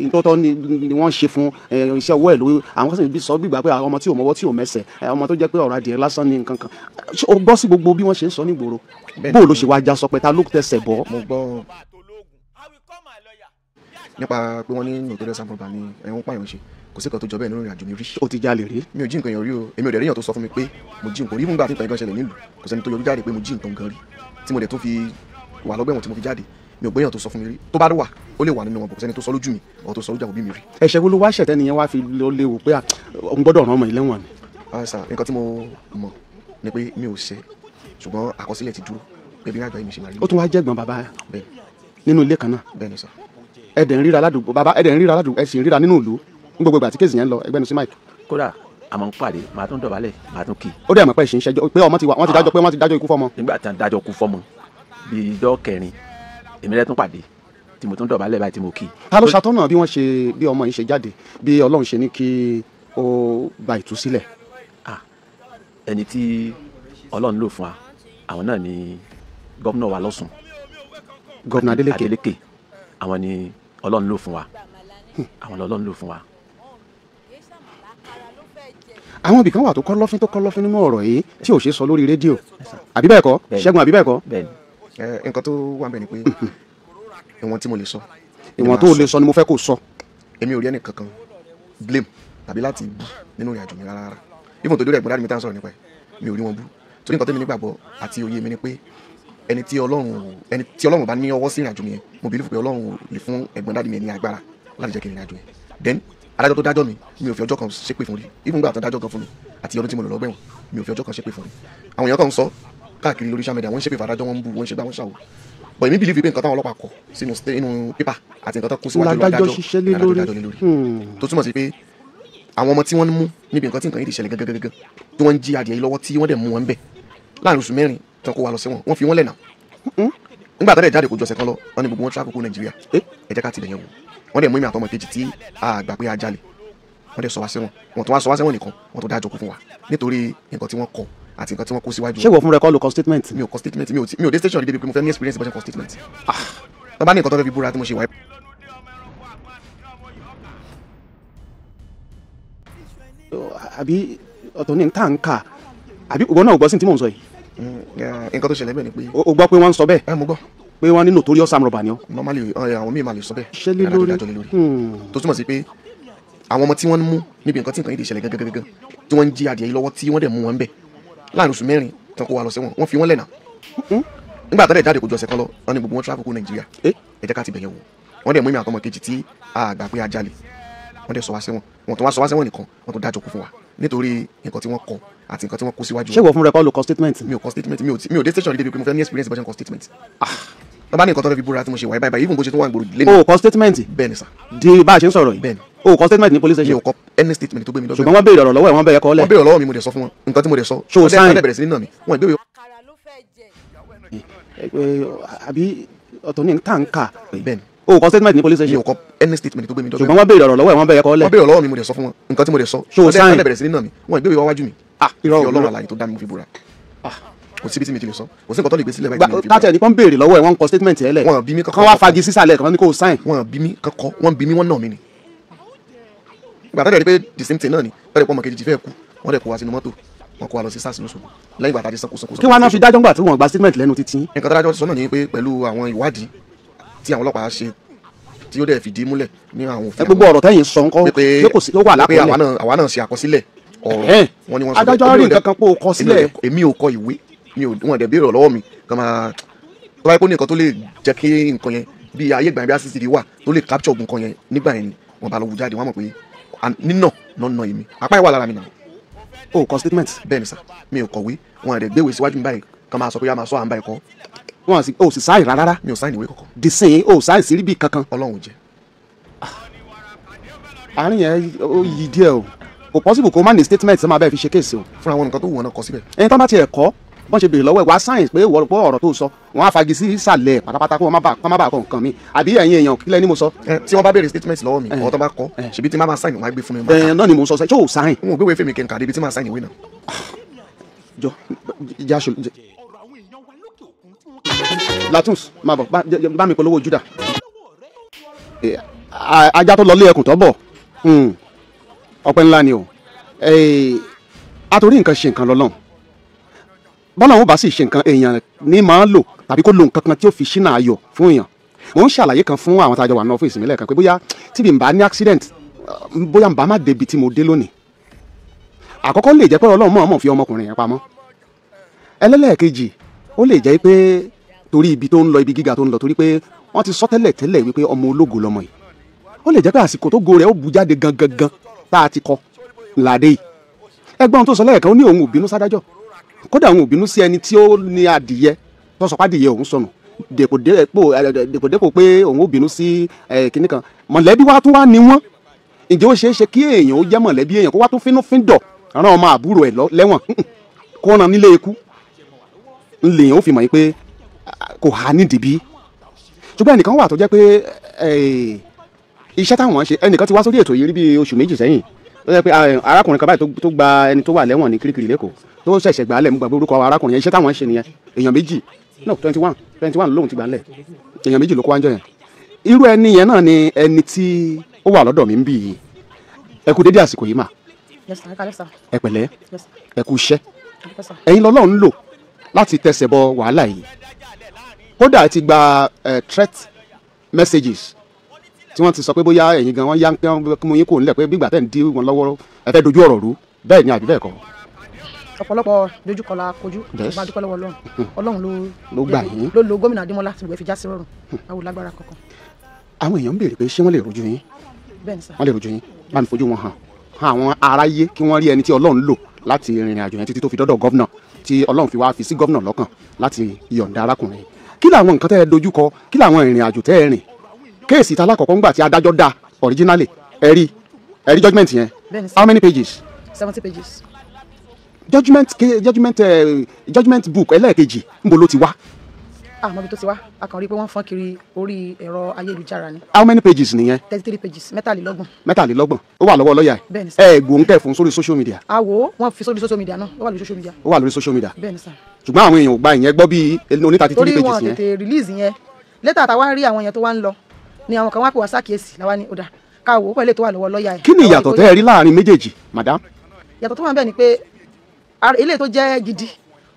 ìtọ́tọ́ ni wọ́n ṣe fún iṣẹ́ ọwọ́ ẹ̀ lórí. Àwọn kan sì sọ bí ìgbà pé ọmọ tí ò mọwọ́ tí ò mẹsẹ̀, ọmọ tó jẹ́ pé ọ̀rọ̀ adìẹ lásán ni nǹkan kan. O gbọ́ sí gbogbo bí wọ́n ṣe ń sọ nígboro, bó ló ṣe wá já sọ pé ta ló tẹsẹ̀ bọ́? Mo gbọ́ nípa pé wọ́n ní notorious arm robber ni ẹ̀wọ̀n pààyàn ṣe, kò sí kan tó jọ bẹ́ẹ̀ nínú ìrìn àjò mi rí. O ti jalè rí? Mi ò jí nǹkan yẹn rí o, èmi ò dẹ̀ ríyàn tó sọ fún mi pé mo jí nǹkan rí. Fúngbà tí nǹkan yẹn gan ṣẹlẹ̀ nílùú, kò sẹ́ni tó yọjú jáde pé mo jí nǹkan gan rí. Tí mo dẹ̀ tún fi wà lọ́gbẹ̀wọ̀n tí mo fi jáde, mi ò gbéyàn tó sọ fún mi rí. Tó bá wà ó lè wà nínú wọn, kò sẹ́ni tó sọ lójú mi ọ̀ tó sọ lójú àwọn òbí mi rí. Ẹ̀ṣẹ̀ wo ló wá ṣẹ̀tẹ́ nìyẹn wá fi léwu pé òun gbọ́dọ̀ rán ọmọ ilé wọn ni? Nǹkan tí mo mọ̀ ni pé mi ò ṣẹ̀, ṣùgbọ́n àkọsílẹ̀ ti dúró pé bí àjọ yìí mi ṣe máa rí. Ó tún wá jẹ́gbọ́n bàbá nínú ilé kan náà. Bẹ́ẹ̀ ni sà. Ẹ̀dẹ̀ ń ríra ládùúgbò bàbá, ẹ̀dẹ̀ ń ríra ládùúgbò, ẹ̀ sì ń ríra nínú ìlú ní gbogbo ìgbà tí kéèsì yẹn ń lọ. Ẹgbẹ́nu sí mike. Kódà àmọ́ ń pàdé, màá tún dọ̀bálẹ̀, màá tún kí. Ó dẹ̀ mọ̀ pé ṣì ń ṣẹjọ́ pé ọmọ ti wà, wọ́n ti dájọ́ pé wọ́n ti dájọ́ ikú fọ́mọ. Nígbà tí wọ́n dájọ́ ikú fọ́mọ bíi ijọ́ kẹrin, èmi rẹ̀ tún pàdé tí mo tún dọ̀bálẹ̀ báyìí tí mo kí. Ta ló ṣàtọ́nà bí wọ́n ṣe bí ọmọ yìí ṣe jáde, bí Ọlọ́run ṣe ní kí ó gba ìtúsílẹ̀? Ẹni tí Ọlọ́run lò fún wa, àwọn náà ni gómìnà wa lọ́sùn. Gómìnà Adeleke. Adeleke, àwọn ni Ọlọ́run lò fún wa, àwọn Ọlọ́run lò fún wa. Àwọn ibìkan wà tó kọ́ lọ́fín tó kọ́ lọ́fín nínú ọ̀rọ̀ yìí tí ò ṣe sọ lórí rédíò, àbí bẹ́ẹ̀ kọ́ Ṣẹ́gun, àbí bẹ́ẹ̀ kọ́? Nǹkan tó wà bẹ́ẹ̀ ni pé ìwọ̀n tí mo lè sọ. Ìwọ̀n tó lè sọ ni mo fẹ́ kó sọ. Èmi ò rí ẹnì kankan blame tàbí láti bú nínú ìrìn àjò mi rárá. Even tó dórí ẹ̀gbọ́n dáàdì mi tá à ń sọ̀rọ̀ nípa ẹ̀, mi ò rí wọn bú. Torí nǹkan tẹ́mi nígbàgbọ́ àti òye mi ni pé ẹni tí Ọlọ́run bá ní ọwọ́ sí ìrìn àjò mi yẹn, mo believe pé Ọlọ́run lè fún ẹ̀gbọ́n dáàdì mi yẹn ní agbára láti jẹ́ kí ìrìn àjò yẹn. Then adájọ́ tó dájọ́ mi, mi ò fi ọjọ́ kan ṣépè fún rí. Even gbà tó dájọ́ kan fún mi àti ọdún tí mo lò lọ́gbẹ̀wọ̀n, mi ò fi ọjọ́ kan ṣépè fún rí. Àwọn èèyàn kan ń sọ káàkiri lórí social media, wọ́n ń ṣépè fún adájọ́, wọ́n ń bú, wọ́n ń ṣe gbá, wọ́n ń ṣàwò. But èmi believe pé nǹkan táwọn ọlọ́pàá kọ sínú pépà àti nǹkan tó kó síwájú adájọ́ dájọ́ lé lórí. Tó túmọ̀ sí pé àwọn ọmọ tí wọ́n mú níbi nǹkan tí nǹkan yìí ti ṣẹlẹ̀ gẹ́gẹ́gẹ́gẹ́, tí wọ́n ń jí adìẹ yìí lọ́wọ́ tí wọ́n dẹ̀ mú wọn bẹ̀ láàrin oṣù 4 tí wọ́n kó wa lọ sẹ́wọ̀n, wọ́n fi wọ́n lẹ̀ náà. Nígbà tó dẹ̀ jáde kò ju ọ̀sẹ̀ kan lọ, wọ́n ní gbogbo wọn travel kó Nàìjíríà. Ẹ jẹ́ ká tilẹ̀ yẹn wò. Wọ́n dẹ̀ mú èmi àtọmọ kejì tí a gbà pé a jalè, wọ́n dẹ̀ sọ wá sẹ́wọ̀n. Wọ́n tó wá sọ wá sẹ́wọ̀n nìkan, wọ́n tó dájọ́ kú fún wa nítorí nǹkan tí wọ́n kọ àti nǹkan tí wọ́n kó síwájú. Ṣé ìwọ fúnra ẹ kọ́ ló kọ statement? Mi ò kọ statement, mi ò dé station rí débi pé mo fẹ́ ní experience bó ṣe kọ statement. Tó bá ní nǹkan tó fẹ́ fi búra tí mo ṣe wáyé. Àbí ọ̀tọ̀ ní tá à ń kà, àbí ìwọ náà ò gbọ́ sí tí mò ń sọ yìí? Nǹkan tó ṣẹlẹ̀ bẹ́ẹ̀ ni pé. O gbọ́ pé wọ́n ń sọ bẹ́ẹ̀? Ẹ mo gbọ́. Pé wọ́n ní notorious armed robber ni ọ́. Normally àwọn míì máa lè sọ bẹ́ẹ̀. Ṣé lé lórí? Tó túmọ̀ sí pé àwọn ọmọ tí wọ́n mú níbi nǹkan tí nǹkan yìí ti ṣẹlẹ̀ gẹ́gẹ́gẹ́gẹ́, tí wọ́n ń jí adìẹ yìí lọ́wọ́ tí wọ́n dẹ̀ mú wọn bẹ̀ láàrin oṣù 4 tí wọ́n kó wa lọ sẹ́wọ̀n, wọ́n fi wọ́n lẹ̀ náà. Nígbà tó dẹ̀ jáde kò ju ọ̀sẹ̀ kan lọ, wọ́n ní gbogbo wọn travel kó Nàìjíríà. Ẹ jẹ́ ká ti bẹ̀yẹ̀ wò. Wọ́n dẹ̀ mú èmi àtọmọ kejì tí a gbà pé a jalè, wọ́n dẹ̀ sọ wá sẹ́wọ̀n. Wọ́n tó wá sọ wá sẹ́wọ̀n nìkan, wọ́n tó dájọ́ kú fún wa nítorí nǹkan tí wọ́n kọ àti nǹkan tí wọ́n kó síwájú. Ṣé ìwọ fúnra ẹ kọ́ ló kọ statement? Mi ò kọ statement, mi ò dé station rí débi pé mo fẹ́ ní experience bó ṣe ń kọ statement. Tó bá ní nǹkan tó fẹ́ fi búra tí mo ṣe wáyé báyìí, even bó ṣe tún wà ń gbòòrò lé mi. O kọ statement? Bẹ́ẹ̀ ni sà. Di bá a ṣe ń sọ̀rọ̀ yìí? Bẹ́ẹ̀ ni. O kọ statement ní police station? Mi ò kọ any statement tó gbé mi lọ́gbẹ̀ẹ́. Ṣùgbọ́n wọ́n béèrè ọ̀rọ̀ lọ́wọ́ ẹ̀, wọ́n bẹ̀rẹ̀ kọ́ lẹ̀. Wọ́n béèrè lọ́wọ́ mi, mo dẹ̀ sọ fún wọn nǹkan tí mo dẹ̀ sọ. Ṣé o sign? Wọ́n dẹ̀ bẹ̀rẹ̀ sí ní nà mí. Wọ́n ìgbéwèé. Àbí ọ̀tọ̀ ní tá à ń kà. Bẹ́ẹ̀ ni. O kọ statement ní police station? Mi ò kọ any statement tó gbé mi lọ́gbẹ̀ẹ́. Ṣùgbọ́n wọ́n béèrè ọ̀rọ̀ lọ́wọ́ ẹ̀, wọ́n bẹ̀rẹ̀ kọ́ lẹ̀. Wọ́n béèrè lọ́wọ́ mi, mo dẹ̀ sọ fún wọn nǹkan tí mo dẹ̀ sọ. Ṣé o sign? Wọ́n dẹ̀ bẹ̀rẹ̀ sí ní nà mí. Wọ́n ìgbéwèé wá wájú mi. Irọ́ Ọlọ́run àlàyé tó dá mi mo fi búra. Kò síbi tí mi ti lè sọ, kò sí nǹkan tó lè gbé sílẹ̀ báyìí tí mi fi búra. Káàtì ẹni kan béèrè lọ́wọ́ ẹ̀, wọ́n ń kọ statement ẹ̀ lẹ̀. Wọ́n bí mi kankan. Kán wá fagi sísàlẹ̀ kan ní kò sign. Wọ́n bí mi kankan, wọ́n bí mi, wọ́n nà mí ni. Ìgbà tó dẹ̀ rí pé the same thing náà ni, tó dẹ̀ pọ̀ ọmọ kejì ti fẹ́ kú, wọ́n dẹ̀ kó wa sínú mọ́tò, wọ́n kó wa lọ sí SARS lóṣogbo. Lẹ́yìn ìgbà tá a ti sanko sanko. Kí wọ́n á fi dájọ́ ńgbà tí wọ́n gba statement lẹ́nu títí. Nǹkan tó dájọ́ sọ náà ni pé pẹ̀lú àwọn ìwádìí tí àwọn ọlọ́pàá ṣe tí ó dẹ̀ fìdí múlẹ̀ ní àwọn òfin. Gbogbo ọ̀rọ̀ tẹ́yìn sọ ńkọ́ pé kò sí ó wà lákọọ́lẹ̀. Pé àwa náà ṣe àkọsílẹ̀ ọ̀rọ̀ wọn ni wọ́n sọ. Adájọ́ rí nǹkan kan pé o kọ sílẹ̀. Èmi ò kọ ìwé, mi ò wọn dẹ̀ béèrè lọ́wọ́ mi kàn máa tó bá yẹ kó ní nǹkan tó lè jẹ́ kí nǹkan yẹn bí ayé ìgbà yẹn bí CCTV wà tó lè capture nǹkan yẹn nígbà yẹn ni wọ́n bá lọ wù jáde, wọ́n mọ̀ pé nínà náà nà èmi apá yẹn wà lára mi náà. O kọ statement. Bẹ́ẹ̀ ni sà, mi ò kọ̀wé, wọn dẹ̀ gbéwèé síwájú mi báyìí kàn máa sọ pé yá máa sọ à ń bá ẹ kọ́. Wọn sì o sì sáì rárá. Mi ò sáì ìwé kankan. Dìsìn o sáì sí ríbi kankan. Ọlọ́run ò jẹ́. Àárín yẹn ó yí díẹ̀ o, kò possible kó má ní statement máa bẹ́ẹ̀ fi ṣe kéèsì o. Fúnra wọn nǹkan tó wù wọn náà kọ síbẹ̀. Ẹni tó bá tiẹ̀ kọ́ bọ́n ṣe béèrè lọ́wọ́ ẹ̀ wá sáyẹ̀nsì pé ìwọ ọ̀rọ̀ tó sọ wọ́n á fagi sí ìsàlẹ̀ pátápátá kó wọ́n má bàa kọ nǹkan mi àbí ẹ̀yin èèyàn kílẹ̀ ni mo sọ. Tí wọ́n bá béèrè statement lọ́wọ́ mi ọ̀rọ̀ tó bá kọ ṣèbí tí má máa sáyìn wọ́n á gbé fún mi. Ẹ náà ni mo sọ ṣé o sáyìn. N ò gbéwèé fèmí kí n kà débi tí máa sáyìn ìwé náà. Jọ jẹ́ aṣọ Latun's máa bọ̀ bá mi polówó Juda. Ajá tó lọ lé ẹkùn tó bọ̀ ọpẹ́ ńlá ni o. Àtòrí nǹkan ṣe nǹkan lọ́lọ́run, bọ́lá òun bá sì ṣe nǹkan èèyàn ní máa ń lò tàbí kó lo nǹkan kan tí ó fi ṣínà ayọ̀ fún èèyàn. Mò ń ṣàlàyé kan fún àwọn tájọ wà ní ọ́fíìsì mi lẹ́ẹ̀kan pé bóyá tí mi bá ní accident, bóyá n bá má débi tí mo dé lónìí. Àkọ́kọ́ lè jẹ́ pé Ọlọ́run mọ̀ọ́mọ̀ fi ọmọkùnrin yẹn pamọ́. Ẹlẹ́lẹ́ẹ̀kejì ó lè jẹ́ pé torí ibi tó ń lọ, ibi gíga tó ń lọ, torí pé wọ́n ti sọ tẹ́lẹ̀ tẹ́lẹ̀ wípé ọmọ ológo lọmọ yìí. Ó lè jẹ́ pé àsìkò tó go rẹ̀ ó bu jáde gangan gan tá a ti kọ ládé yìí. Ẹgbọ́n tó sọ lẹ́ẹ̀kan ó ní òun ò bínú sádájọ́, kódà òun ò bínú sí ẹni tí ó ní adìyẹ tó sọ pé adìyẹ òun sọnù dèpòdépò pé òun ò bínú sí kinní kan. Mọ̀lẹ́bí wa tún wá ní wọ́n. Ǹjẹ́ ó ṣeé ṣe kí èèyàn ó jẹ́ mọ̀lẹ́bí èèyàn kó wá tún fínúfíndọ̀ rán ọmọ àbúrò ẹ̀ lẹ́wọ̀n kó rán nílé ikú? Ńlẹ̀yìn ó fi mọ̀ yín pé kò há nídìí bí. Ṣùgbọ́n ẹnìkan wà tó jẹ́ pé iṣẹ́ táwọn ṣe, ẹnìkan ti wá sórí ètò yìí rí bí oṣù 2 sẹ́yìn tó jẹ́ pé arákùnrin kan báyìí tó gba ẹni tó wà lẹ́wọ̀n ní Kirikiri lẹ́kọ̀ọ́ tó ṣẹ̀ṣẹ̀ gbà á lẹ̀, mú gbàgbé orúkọ arákùnrin yẹn. Iṣẹ́ táwọn ṣe nìyẹn. Èèyàn 2 no 21 lóhun ti gbà á lẹ̀, èèyàn 2 ló kó wá ń jọ yẹn. Irú ẹni yẹn náà ni ẹni tí ó wà lọ́dọ̀ mi ń bì yìí. Ẹ kú dédé àsìkò yìí mà. Ẹ pẹ̀lẹ́, ẹ kú iṣẹ́. Ẹ̀yin lọ́lọ́run lò láti tẹsẹ̀ bọ wàhálà yìí. Kódà ti gba threat messages Tí wọ́n ti sọ pé bóyá ẹ̀yin gan wọ́n yá kí mo yín kò nílẹ̀ pé bí ìgbà tẹ̀ ń dí wọn lọ́wọ́ ẹ fẹ́ dojú ọ̀rọ̀ rú bẹ́ẹ̀ ni àbí bẹ́ẹ̀ kọ́. Ọ̀pọ̀lọpọ̀ dojúkọ la kojú, bá dúpẹ́ lọ́wọ́ Ọlọ́run. Ọlọ́run ló gbà yín, ló lo gómìnà Adémọ́lá tí gbogbo ẹ fi já sí rọrùn. Àwọn lágbára kankan. Àwọn èèyàn ń béèrè pé ṣé wọ́n lè rojú yín? Bẹ́ẹ̀ ni sà. Wọ́n lè rojú yín, bá mi fojú wọn hàn àwọn aráyé kí wọ́n rí ẹni tí Ọlọ́run lò láti rìnrìn àjò yẹn títí tó fi dọ́dọ̀ gọ́vnà, tí Ọlọ́run fi wá fi sí gọ́vnà lọ́kàn láti yọ̀ǹda arákùnrin. Kí làwọn nǹkan tẹ́ ẹ dojúkọ, kí làwọn ìrìn àjò tẹ́ ẹ rìn? Kéèsì ta lákọ̀ọ́kọ́ ńgbà tí adájọ́ dá originally, ẹ rí judgement yẹn. How many pages? 70 pages. Judgement book ẹlẹ́ẹ̀kejì ńbo ló ti wá? Àmọ́ ibi tó ti wá, a kàn rí i pé wọ́n fọ́n kiri orí ẹ̀rọ ayélujára ni. How many pages nìyẹn? 33 pages, 33. 33, ó wà lọ́wọ́ lọ́ọ̀yà ẹ̀. Bẹ́ẹ̀ni sà. Ẹ gbóhùn kẹ́ fún sórí social media. Àwo wọ́n fi sórí social media náà, ó wà lórí social media. Ó wà lórí social media. Bẹ́ẹ̀ni sà. Ṣùgbọ́n àwọn èèyàn ò gba ìyẹn gbọ́ bíi oní 33 pages yẹn. Torí wọn tètè release yẹn. Later táwa rí àwọn yẹn tó wá ń lọ ni àwọn kan wá pè wá sákìyèsí làwa ní ó dà ká wò ó pẹ̀lú ètò wà lọ́wọ́ lọ́ọ̀yà ẹ̀. Kí ni ìyàtọ̀ tẹ́ ẹ rí láàrin méjèèjì, madam? Ìyàtọ̀ tó wà níbẹ̀ ni pé eléyìí tó jẹ́ gidi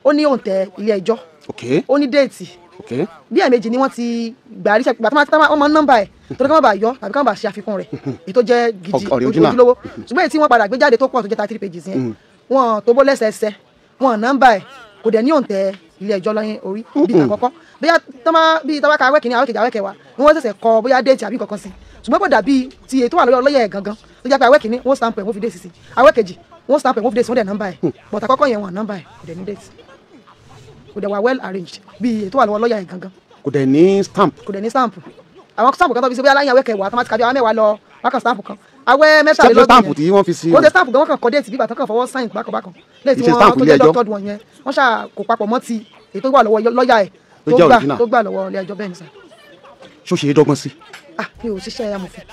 ó ní òǹtẹ̀ ilé ẹjọ́, ó ní déètì, bí ẹ̀ẹ̀mejì ni wọ́n ti gbà ríṣẹ́ gbà tó máa wọ́n máa ń nọ́mbà ẹ̀ torí ká má bàa yọ tàbí ká má bàa ṣe àfikún rẹ̀, èyí tó jẹ́ gidi ojúlówó. Ṣùgbọ́n èyí tí wọ́n padà gbé jáde tó pọ̀ tó jẹ́ 33 pages yẹn, wọ́n tó bó lẹ́sẹẹsẹ, wọ́n nọ́mbà ẹ̀, kò dẹ̀ ní òǹtẹ̀ ilé ẹjọ́ lọ́yìn orí bíi àkọ́kọ́. Bóyá bíi tọ́ba ka awẹ́ kìíní, awẹ́ kejì, awẹ́ kẹwàá ni wọ́n ṣẹ̀ṣẹ̀ kọ bóyá déètì àbí nǹkan kan sí. Ṣùgbọ́n kò dàbí ti èyí tó wà lọ́wọ́ lọ́yẹ̀ gangan tó jẹ́ pé awẹ́ kìíní wọ́n stamp ẹ̀ wọ́n fi déètì sí, awẹ́ kejì wọ́n stamp ẹ̀ wọ́n fi déètì, wọ́n dẹ̀ nọ́mbà ẹ̀, but àkọ́kọ́ yẹn wọ́n nọ́mbà ẹ̀, kò dẹ̀ ní déètì, kò dẹ̀ wà well arranged bíi èyí tó wà lọ́wọ́ lọ́yà ẹ̀ gangan. Kò dẹ̀ ní stamp. Kò dẹ̀ ní stamp. Àwọn stamp kan tó fi ṣe bóyá láyìn awẹ́ kẹwàá tó máa ti kàbí àwọn mẹ́wàá lọ wákàn stamp kan awẹ́ mẹ́tàlélọ́gbọ̀n stamp tí wọ́n fi sí. Kò dẹ̀ stamp gan, wọ́n kàn kọ déètì bí ìbátan kan fọwọ́ sign bákan bákan lẹ́yìn tí wọ́n tó jẹ́ doctor wọn yẹn, wọ́n ṣáà kò papọ̀ mọ́ ti èyí tó wà lọ́wọ́ lọ́yà ẹ̀ tó gbà lọ́wọ́ ilé ẹjọ́. Bẹ́ẹ̀ ni sà. Ṣó ṣe é dọ́gbọ́n sí? Ah, mi ò ṣiṣẹ́ amòfin,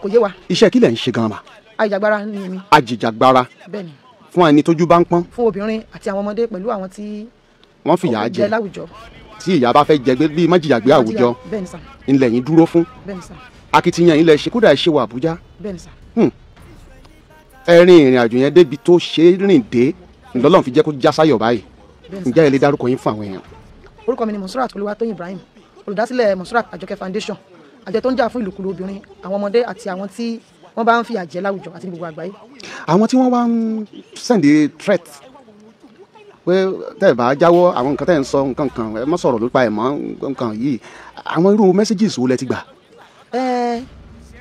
kò yé wa. Iṣẹ́ kí lẹ̀ ń ṣe gan-an mà? Ajìjàgbara ni èmi. Ajìjàgbara. Bẹ́ẹ̀ ni. Fún ẹni tójú bá ń pọ́n. Fún obìnrin àti àwọn ọmọdé pẹ̀lú àwọn tí wọ́n fìyà jẹ láwùjọ. Tí ìyá bá fẹ́ jẹ gbé bíi májìyàgbé àwùjọ. Bẹ́ẹ̀ ni sà. Ńlẹ̀ yín dúró fún. Bẹ́ẹ̀ ni sà. Akitiyan yín lẹ ṣe, kódà ẹ ṣe wọ Àbújá. Bẹ́ẹ̀ ni sà. Ẹ rin ìrìn àjò yẹn débi tó ṣe é rìn dé, ńlọ́lọ́run fi jẹ́ kó já sáyọ̀ báyìí. Ǹjẹ́ ẹ lè dárúkọ yín fún àwọn èèyàn? Orúkọ mi ni Monsurat Olúwatóyìn Ibrahim, olùdásílẹ̀ Monsurat Àjọkẹ́ Foundation, àjọ tó ń jà fún ìlòkulò obìnrin, àwọn ọmọdé àti àwọn tí wọ́n bá ń fìyà jẹ láwùjọ àti ní gbogbo àgbáyé. Àwọn tí wọ́n wá ń send threat pé tẹ́ ẹ bá jáwọ́ àwọn nǹkan tẹ́ ẹ ń sọ nǹkan kan, ẹ má sọ̀rọ̀ nípa ẹ̀ mọ́ nǹkan yìí, àwọn irú messages wo lẹ ti gbà?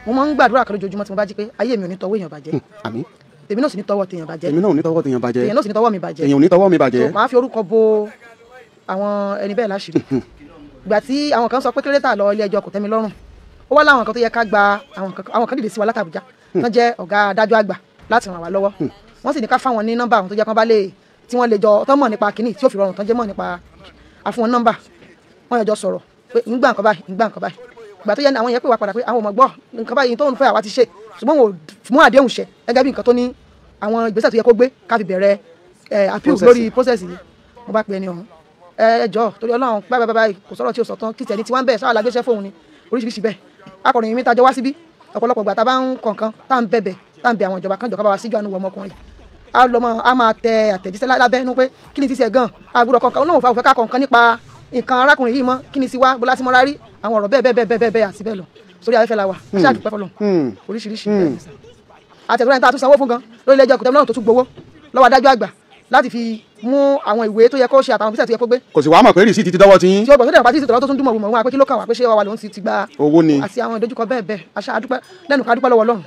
Mo máa ń gbàdúrà kan lójoojúmọ́ tí mo bá jí pé ayé mi ò ní tọwọ́ èèyàn bàjẹ́. Àmín. Tèmi náà sì ní tọwọ́ tèèyàn bàjẹ́. Èmi náà ò ní tọwọ́ tèèyàn bàjẹ́. Èèyàn náà sì ní tọwọ́ mi bàjẹ́. Èèyàn ò ní tọwọ́ mi bàjẹ́. Màá fi orúkọ bo àwọn ẹni bẹ́ẹ̀ láṣìírí. Ìgbà tí àwọn kan sọ pé kéré tà lọ ilé ẹjọ́ kò tẹ́ mi lọ́rùn, ó wá láwọn kan tó yẹ ká gba àwọn kan dìde sí wa láti Àbújá tán jẹ́ ọ̀gá adájọ́ àgbà láti ràn wá lọ́wọ́. Wọ́n sì ní ká fáwọn ní nọ́mbà àwọn tó jẹ́ kán bá lè tí wọ́n lè jọ tán mọ̀ nípa kínní tí ó fi rọrùn tán jẹ́ mọ̀ nípa àfún wọn nọ́mbà. Wọ́n yẹ jọ sọ̀rọ̀ pé ń gbà nǹkan báyìí, ń gbà nǹkan báyìí. Ìgbà tó yẹ àwọn yẹn pè wá padà pé àwọn ò mọ̀ gbọ́ nǹkan báyìí tó ń fẹ́ àwa ti ṣe, ṣùgbọ́n wọn ò mú àdéhùn ṣẹ gẹ́gẹ́ bí nǹkan tó ní àwọn ìgbésẹ̀ tó yẹ kó gbé ká fi bẹ̀rẹ̀ appeal lórí process yìí. Mo bá pe ẹni ọ̀hún, ẹ jọ̀ọ́ torí Ọlọ́run báyìí báyìí kò sọ̀rọ̀ tí o sọ tán, kí tẹ̀lé tí wọ́n ń bẹ̀ sáà lágbéṣẹ́ fóun ni oríṣiríṣi bẹ́ẹ̀. Akọ̀ròyìn mi tajọ wá síbí ọ̀pọ̀lọpọ̀ ìgbà tá a bá ń kọ̀ọ̀kan tá à ń bẹ̀bẹ̀ tá à ń bẹ àwọn ìjọba kan jọ̀ọ́ ká bá wa síjú àánú wọ ọmọkùnrin, a lọ mọ a máa tẹ àtẹ̀jíṣẹ́ lábẹ́ inú pé kí ni ti ṣe gan, a gbọ́dọ̀ kọ̀ọ̀kan olóhùn fa òfẹ́ ká kọ̀ọ̀kan nípa nǹkan arákùnrin yìí mọ́, kí ni ti wá bọ́lá tí mo rárí àwọn ọ̀rọ̀ bẹ́ẹ̀ bẹ́ẹ̀ bẹ́ẹ̀ bẹ́ẹ̀ àti bẹ́ẹ̀ lọ. Sórí afẹ́fẹ́ la wà, ṣáà dúpẹ́ fọlọ́run oríṣiríṣi bẹ́ẹ̀ ni sà. Àtẹ̀tọ́ra ẹni tá a tún sanwó fún gan lórí ilé ẹjọ́ kòtẹ́milọ́rùn tó tún gbowó lọ́wọ́ adájọ́ àgbà láti fi mú àwọn ìwé tó yẹ kó ṣe àtàwọn ìgbésẹ̀ tó yẹ kó gbé. Kò sì wá mọ̀ pé rìsíìtì ti dọ́wọ́ ti yín. Tí ó gbọ́ tó dẹ̀ pàtí ìtọ́lọ́ tó tún dùn mọ̀ wọ́n pé kí ló kàn wá pé ṣé wà lòun ti gba owó ni àti àwọn ìdojúkọ bẹ́ẹ̀ bẹ́ẹ̀. Àṣà adúpẹ́ lẹ́nu kan, adúpẹ́ lọ́wọ́ Ọlọ́run,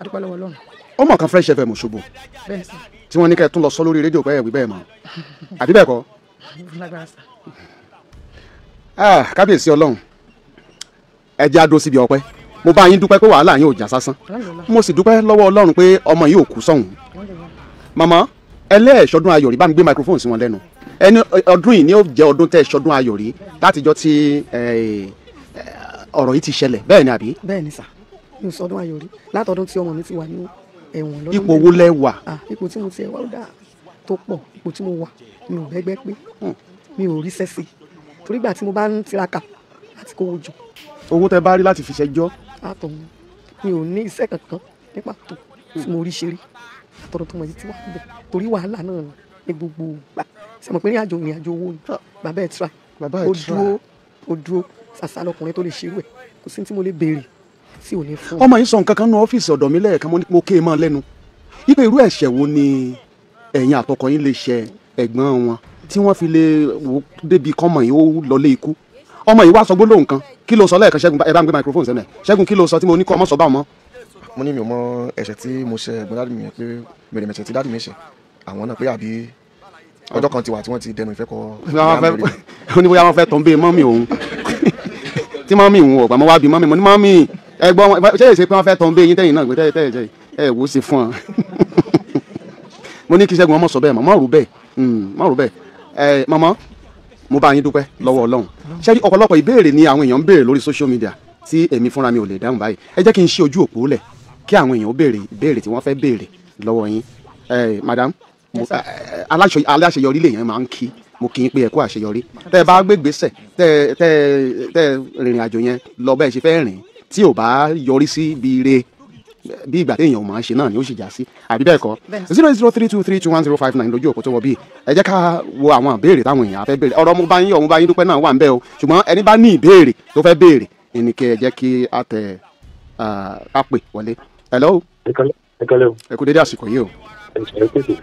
adúpẹ́ lọ́wọ́ Ọlọ́run. Ó mọ̀ kan Fresh FM Òṣogbo tí wọ́n ní kẹ́ ẹ tún lọ sọ lórí rédíò pé ẹ̀wí bẹ́ẹ̀ mọ̀ àbí bẹ́ẹ̀ kọ́. Kábíyèsí Ọlọ́run, ẹ jẹ́ á dó síbi ọpẹ́. Mo bá yín dúpẹ́ pé wàhálà yín ò já sásán, mo sì dúpẹ́ lọ́wọ́ Ọlọ́run pé ọmọ yìí ò kú sọ́hùn. Màmá ẹlẹ́ẹ̀ṣọdún ayọ̀ rí, bá mi gbé microphone sí wọn lẹ́nu. Ẹni ọdún yìí ni ó jẹ́ ọdún tẹ́ ẹ̀ṣọdún ayọ̀ rí látijọ́ tí ọ̀rọ̀ yìí ti ṣẹlẹ̀, bẹ́ẹ̀ ni àbí? Bẹ́ẹ̀ ni sà, mi ò sọdún ayọ̀ rí látọdún tí ọmọ mi ti wà ní ẹ̀wọ̀n lọ́dún. Ipò wo lẹ wà? Ipò tí mo ti wà ó dáa tó pọ̀, ipò tí mo wà mi ò bẹ́gbẹ́ pé mi ò rí sẹ́sì torí ìgbà tí mo bá ń tiraka láti kówó jọ. Owó tẹ bá rí láti fi ṣẹjọ́. Àtọ̀hún mi ò ní iṣẹ́ kankan ní pàtó tí mo rí ṣe rí àtọ̀dọ̀ tó mọ̀ yìí ti wà níbẹ̀ torí wàhálà náà ní gbogbo ìgbà. Ṣe mọ̀ pé ìrìn àjò owó ni bàbá ẹ̀ tra, ó dúró ó dúró ṣàṣà lọkùnrin tó lè ṣerú ẹ̀, kò sí tí mo lè béèrè Tí ò ní fún. Ọmọ yìí sọ nǹkan kan ní ọ́fíìsì ọ̀dọ̀ mi lẹ́ẹ̀kan, mo ké e mọ́ lẹ́nu ipe irú ẹ̀ṣẹ̀ wo ni ẹ̀yin àtọkọ yín lè ṣe ẹ̀gbọ́n wọn tí wọ́n fi lè wò débi kọ́mọ yìí ó lọlé ikú. Ọmọ yìí wá sọ gbólóhùn kan, kí ló sọ lẹ́ẹ̀kan? Ṣẹ́gun, ẹ bá ń gbé microphone sẹ́nu ẹ̀. Ṣẹ́gun, kí ló sọ tí mo ní kọ́ ọmọ sọ bá wọn? Mo ní mi ò mọ ẹ̀ṣẹ̀ tí mo ṣe ẹ̀gbọ́n daddy mi yẹn, pé mi ò lè mẹ̀ṣẹ̀ tí daddy mi ṣe àwọn náà, pé àbí ọjọ́ kan ti wà tí wọ́n ti dẹnu ìfẹ́ kọ. Ó ní bóyá wọ́n fẹ́ tán bí mummy òun tí mummy òun ọ̀gbà mọ́ wá bí mummy. Mo ní mummy ẹ̀gbọ́n, ṣé èsè pé wọ́n fẹ́ tán bí eyín tẹ́yìn náà gbé tẹ́yìn ẹ̀ wò ó sì fún ọ. Mo ní kí Ṣẹ́gun ọmọ sọ bẹ́ẹ̀ mọ́, rò bẹ́ẹ̀, mọ́ rò bẹ́ẹ̀. Ẹ màmá, mo bá yín dúpẹ́ lọ́wọ́ Ọlọ́run. Ṣé rí ọ̀pọ̀lọpọ̀ ìbéèrè ni àwọn èèyàn ń béèrè lórí social media tí èmi fúnra mi ò lè dáhùn báyìí. Ẹ jẹ́ kí n ṣí ojú òpó lẹ̀ kí àwọn èèyàn ó béèrè ìbéèrè tí wọ́n fẹ́ béèrè lọ́wọ́ yín. Ẹ madam, aláṣeyọrí lèèyàn máa ń kí. Mo kí yín pé ẹ kú àṣeyọrí. Tẹ́ ẹ bá gbé gbèsè, tẹ́ tẹ́ rìnrìn àjò yẹn lọ bẹ́ẹ̀ ṣe fẹ́ rìn, tí ò bá yọrí sí ibi ire, bí ìgbà téèyàn ò máa ṣe náà ni ó sì já sí, àbí bẹ́ẹ̀ kọ́? 08032321059 lójú òpó tó wọ bíi. Ẹ jẹ́ ká wo àwọn ìbéèrè táwọn èèyàn á fẹ́ béèrè. Ọ̀rọ̀ mo bá yín yọ̀, mo bá yín dúpẹ́ náà wà ń bẹ̀ o, ṣùgbọ́n ẹni bá ní ìbéèrè tó fẹ́ béèrè ẹni kí ẹ jẹ́ kí á tẹ á pè wọlé. Hello. Ẹ kálẹ́ o. Ẹ kú dédé àsìkò yìí o. Ẹ pèsè.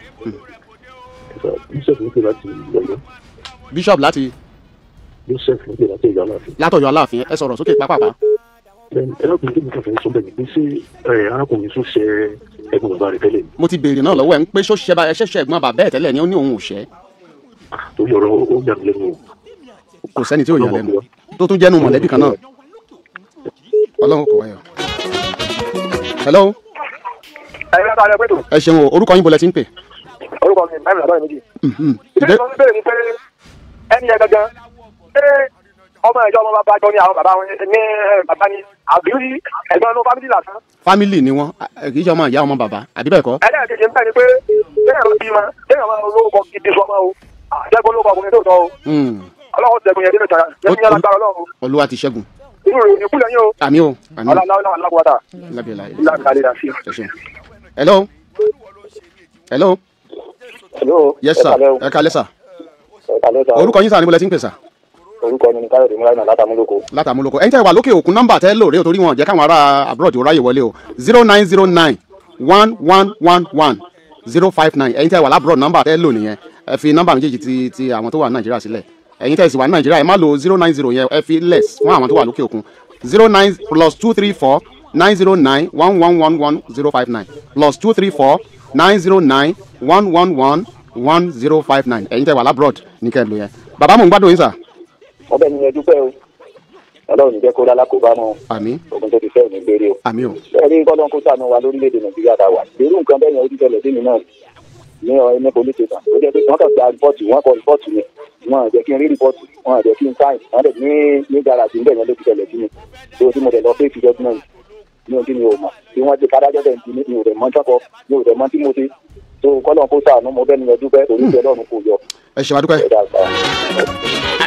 Bishop ló pè láti Ọ̀yọ́. Bishop láti. Bishop ló pè láti Ọ̀yọ́ Aláàfin. Látọ̀yọ́ Aláàfin, ẹ sọ̀rọ̀ sókè pápápá. Ẹ lọ́kùnrin tí mo kàn fẹ́ sọ bẹ́ẹ̀ ni pé ṣé arákùnrin tún ṣe ẹ̀gbọ́n bàbá rẹ̀ tẹ́lẹ̀ ni? Mo ti béèrè náà lọ́wọ́ ẹ̀ ń pé ṣó ṣe ṣẹ̀ṣẹ̀ ẹ̀gbọ́n bàbá ẹ̀ tẹ́lẹ̀ ni, ó ní òun ò ṣẹ́. Torí ọ̀rọ̀ ó yà mí lẹ́nu o. Kò sẹ́ni tí ò yà lẹ́nu tó tún jẹ́nu mọ̀lẹ́bí kan náà. Ọlọ́run kò wáyọ̀. Hello. Ẹ ṣeun o, orúkọ yín bolẹ̀ ti ń pè? Orúkọ mi báyìí làbáyé méjì. Ìbéèrè tó ń béèrè ni pé ẹni yẹn gangan ṣé ọmọ ìjọ ọmọ bàbá jọ ní àwọn bàbá wọn ní bàbá ni àbí ẹ̀gbọ́n ló fámìlì lásán? Fámìlì ni wọn, kì í ṣe ọmọ ìyá ọmọ bàbá, àbí bẹ́ẹ̀ kọ́? Ẹlẹ́ẹ̀kejì ń bẹ̀ ni pé bẹ́ẹ̀ ló bímọ bẹ́ẹ̀ máa lórúkọ gidi sọmọ o, àjẹgún lórúkọ ọkùnrin tó tọ́ o. Ọlọ́run ṣẹ́gun yẹn nínú ìtara yẹn ní alágbára Ọlọ́run. Olúwa ti ṣẹ́gun. Inú rẹ̀ ò ní kú lẹ́yìn o. Àmín o, àmín. Hello. Hello. Hello. Yes sir. Ẹ kálẹ́ sir. Orúkọ yín sir, níbo lẹ ti ń pè sir? Orúkọ mi ni Káyọ̀dé Múláìnà látàmúlòkó. Látàmúlòkó. Ẹ̀yin tẹ́ wà lókè òkun, nọ́mbà tẹ́ lò rèé torí wọn jẹ́ káwọn ará abroad ó ráyè wọlé o. 09091111059. Ẹ̀yin tẹ́ wà lábroad, nọ́mbà tẹ́ lò nìyẹn. Ẹ fi nọ́mbà méjèèjì ti àwọn tó wà ní Nàìjíríà sílẹ̀. Ẹ̀yin tẹ́ sì wà ní Nàìjíríà, ẹ má lo 090 yẹn, ẹ fi less fún àwọn tó wà lókè òkun. 09 +234 909 1111 059 +234 909 111 1059. Ẹ̀yin tẹ́ wà lábroad ní kẹ́ ẹ lò yẹn. Bàbá, mò ń gbádùn yín sà. Ọbẹ̀ ni ẹ dúpẹ́ o, Ọlọ́run ní jẹ́ kó lálá kó bá mọ́. Àmín. Ogun tó ti fẹ́ òní gbére o. Àmín o. Bẹ́ẹ̀ ni kọ́lọ́n kó ṣàánú wa lórílẹ̀‐èdè Nàìjíríà tá a wà. Irú nǹkan bẹ́ẹ̀ yẹn ó ti ṣẹlẹ̀ sí mi náà ní ní police station. Ó jẹ́ pé wọ́n kàn gba rìpọ́ọ̀tù, wọ́n kọ rìpọ́ọ̀tù ni, wọ́n jẹ́ kí n rí rìpọ́ọ̀tù, wọ́n jẹ́ kí n sáìn, wọ́n dẹ̀ ní gáràjì níbẹ̀ yẹn ló ti ṣẹlẹ̀ sí mi. Tó tí mo dẹ̀ lọ fèsì document ní ojú mi ò mọ̀ bí wọ́n ti kádájọ́ dẹ̀ ní mi ò dẹ̀ mọ́ tọ́kọ, mi ò dẹ̀ mọ́ tí mo ti tó. Kọ́lọ́n kó ṣàánú, mo bẹ́ẹ̀ ni ẹ dúpẹ́ torí pé Ọlọ́run kò yọ. Ẹ ṣe wá dúpẹ́.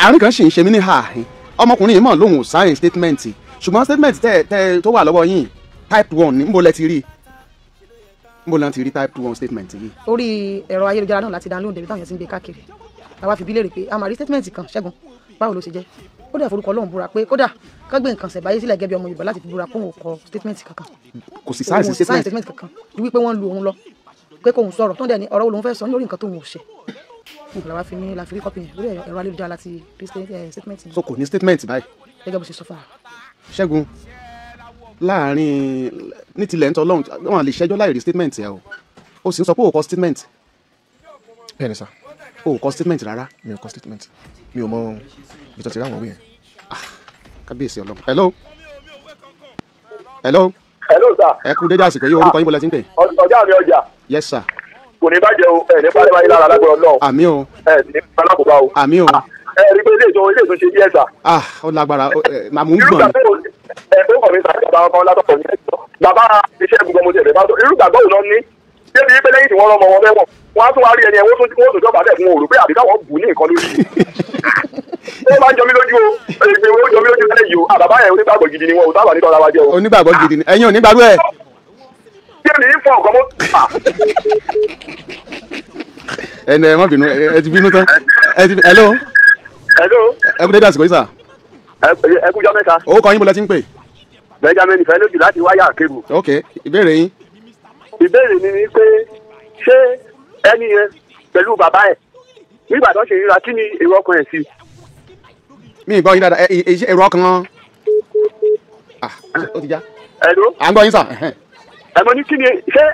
Àárín kan sì ń ṣe mí ní ààhín. Ọmọkùnrin yìí mọ̀ lóhùn ò sáyìn statement, ṣùgbọ́n statement tẹ tó wà lọ́wọ́ yín type 1 ní nbó lẹ ti rí, nbó lẹ ti rí type 1 statement yìí? Orí ẹ̀rọ ayélujára náà láti download débi táwọn yẹn ti ń gbé káàkiri. Àwa fi bí léèrè pé a máa rí statement kan, Ṣẹ́gun, báwo ló ṣe jẹ́? Ó dẹ̀ forúkọ Ọlọ́run búra pé kódà ká gbé nǹkan ṣẹ̀báyé sílẹ̀ gẹ́gẹ́ bí ọmọ Yorùbá láti fi búra kóhun kọ statement kankan. Kò sì sáyìn statement kankan ju wípé wọ́n lu òun lọ pé kóhun sọ̀rọ̀ tó ń dẹ̀ ní ọ̀rọ̀ wo lòun fẹ́ sọ ní orí nǹkan tóun ò ṣe. Làwa fi ní la fi rí kọ́pì yẹn lórí ẹ̀rọ ayélujára láti rí statement. So kò ní statement báyìí. Gẹ́gẹ́ bó ṣe sọ fún wa. Ṣẹ́gun, láàrin ní tilẹ̀ ń tọ́ lọ́hùn, wọn lè ṣẹ́jọ́ láì rí statement ẹ o. O sì ń sọ pé o kọ statement. Bẹ́ẹ̀ ni sà. O kọ statement rárá. Mi ò kọ statement, mi ò mọ ibi tó ti rí àwọn òwe yẹn. Kábíyèsí Ọlọ́run. Hello. Hello. Hello sir. Ẹ kú dédé àsìkò yìí, orúkọ yín bọ́lá ti ń pè? Ọjà mi ọjà. Yes sir. Kò ní bàjẹ́ o, ẹ̀ ní pálẹ̀ báyìí lára lágbára Ọlọ́run. Àmín o. Ẹ ní alákòóbá o. Àmín o. Ẹ rí i pé ilé ìtò ṣe díẹ̀ sà. Ah, ó lágbára, màmú ń gbọ̀n. Ẹ ó kọ̀ mí sà, bàbá ọkọ látọ̀kọ̀ ní ẹ̀jọ̀. Bàbá iṣẹ́ gbogbo mo ti ẹ̀rẹ̀ bá sọ, irú gbàgbọ́ òun náà ní. Débi pé lẹ́yìn tí wọ́n rọmọ wọn mẹ́wọ̀n, wọ́n á tún wá rí ẹni ẹ̀ wọ́n tún jọba bẹ́ẹ̀ fún òòrùn pé àbí káwọn bù ní nǹkan lórí. Ó máa ń jọ mí lójú o, èmi ó jọ mí lójú lẹ́yìn yìí o, àbàbá yẹn onígbàgbọ́ gidi ni wọn ò sábà nítorí ara wa jẹ́ o. Onígbàgbọ́ gidi ni, ẹ̀yin onígbàgbọ́ ẹ̀. Kí ni fún ọ̀gọ́ mọ́? Ẹnu ẹ má bínú, ẹ ti bínú tán. Ẹ ti hello. Hello. Ẹ kú dédé àsìkò yìí sà. Ẹ kú jọ́ mẹ́ta. Orúkọ yín bó lẹ ti ń pè? Benjamin Ìfẹ́lójú láti wáyà kébù. Ok, ìbéèrè yín. Ìbéèrè mi ni pé ṣé ẹni yẹn pẹ̀lú bàbá ẹ̀ nígbà tó ń ṣe ríra kí ni èrò ọkàn ẹ̀ sí. Mi ì gbọ́ yín dáadáa, èrò ọkàn ó ti já. Hello. À ń gbọ́ yín sà. Ẹ mo ní kí ni ṣé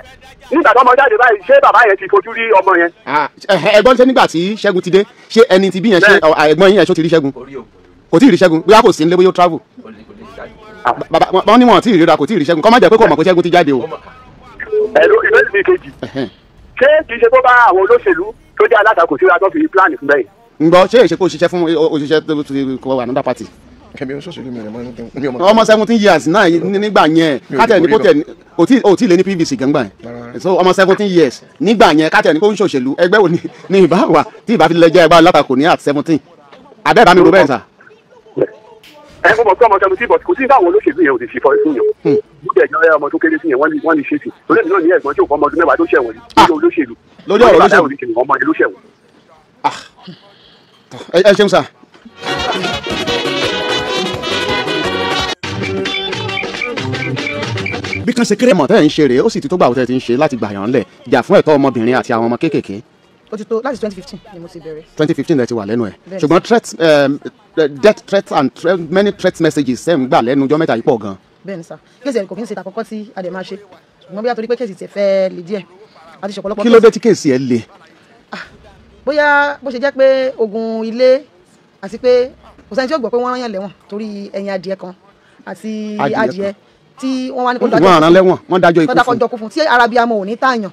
nígbà tó ọmọ jáde báyìí ṣé bàbá yẹn ti fojú rí ọmọ yẹn. Ẹ̀gbọ́n ṣe nígbà tí Ṣẹ́gun ti dé ṣé ẹni tí bí yẹn ṣe ẹ̀gbọ́n yín yẹn ṣó ti rí Ṣẹ́gun? Kò tí ì rí Ṣẹ́gun, bóyá kò sí nílé, bóyá ó travel. Bàbá wọn ní wọn tí ì ríra, kò tí ì rí Ṣẹ́gun, kọ́ má jẹ́ pé kò mọ̀ pé Ṣẹ́gun ti jáde o. Hello, ìbéèrè mi kejì. Ṣé kì í ṣe tó bá àwọn olóṣèlú tó jẹ́ alátakò síra tó fi plan fún bẹ́ẹ̀? Ń gbọ́, ṣé èṣe kó ṣiṣẹ́ fún òṣìṣẹ́ tó ti kọ another party? Ọmọ 17 years náà nígbà yẹn kátẹ̀ ní kó tẹ̀ ò tí ì lé ní PVC gangba yẹn, so ọmọ 17 years nígbà yẹn kátẹ̀ ní kó ń ṣòṣèlú ẹgbẹ́ wo ni ìbá wà tí ìbá fi lè jẹ́ ẹgbẹ́ alátakò ní at 17 abẹ́ bá mi ro bẹ́ẹ̀ sà. Ẹ mo mọ̀ pé ọmọ 17 but kò sí báwọn olóṣèlú yẹn ò lè ṣe fọ́ fún yàn. Bóyá ẹ̀jọ̀ ọmọ tó kéré sí yẹn wọ́n lè ṣe sí. Torí èmi náà ní ẹ̀gbọ́n tí ò fọ́ ọmọ ọdún 10 tó ṣẹ̀wọ̀n lórí olóṣèlú. Lórí ọ̀rọ̀ olóṣèlú. Ọmọ yẹn ló ṣẹ̀wọ̀n. Ẹ ṣeun sà. Bí kan ṣe kéré mọ̀ tẹ́ ẹ̀ ń ṣe rèé, ó sì ti tó gbà tẹ́ ẹ ti ń ṣe láti gbà yàn lẹ̀ jà fún ẹ̀tọ́ ọmọbìnrin àti àwọn ọmọ kéékèèké. Ó ti tó láti 2015 ni mo ti bẹ̀rẹ̀. 2015 lẹ ti wà lẹ́nu ẹ̀, ṣùgbọ́n threat, death threat and many threat messages ẹ̀ ń gbà lẹ́nu ọjọ́ mẹ́ta yìí pọ̀ gan. Bẹ́ẹ̀ni sà, kéèsì ẹ̀ kò kí ń ṣe tàkọ́kọ́ tí a dẹ̀ máa ṣe, ṣùgbọ́n bóyá torí pé kéèsì tiẹ̀ fẹ́ le díẹ̀ àti ṣọ̀pọ̀lọpọ̀. Kí ló dé tí kéèsì ẹ̀ le? Bóyá bó ṣe jẹ́ pé ogun ilé àti pé kò sẹ́ni tí ó gbọ́ pé wọ́n rán yàn lẹ́wọ̀n torí ẹyin adìẹ kan àti adìẹ tí wọ́n wá ní kó dájọ́ wọ́n rán lẹ́wọ̀n, wọ́n dájọ́ ikú fún tí arábíàmọ ò ní tààyàn.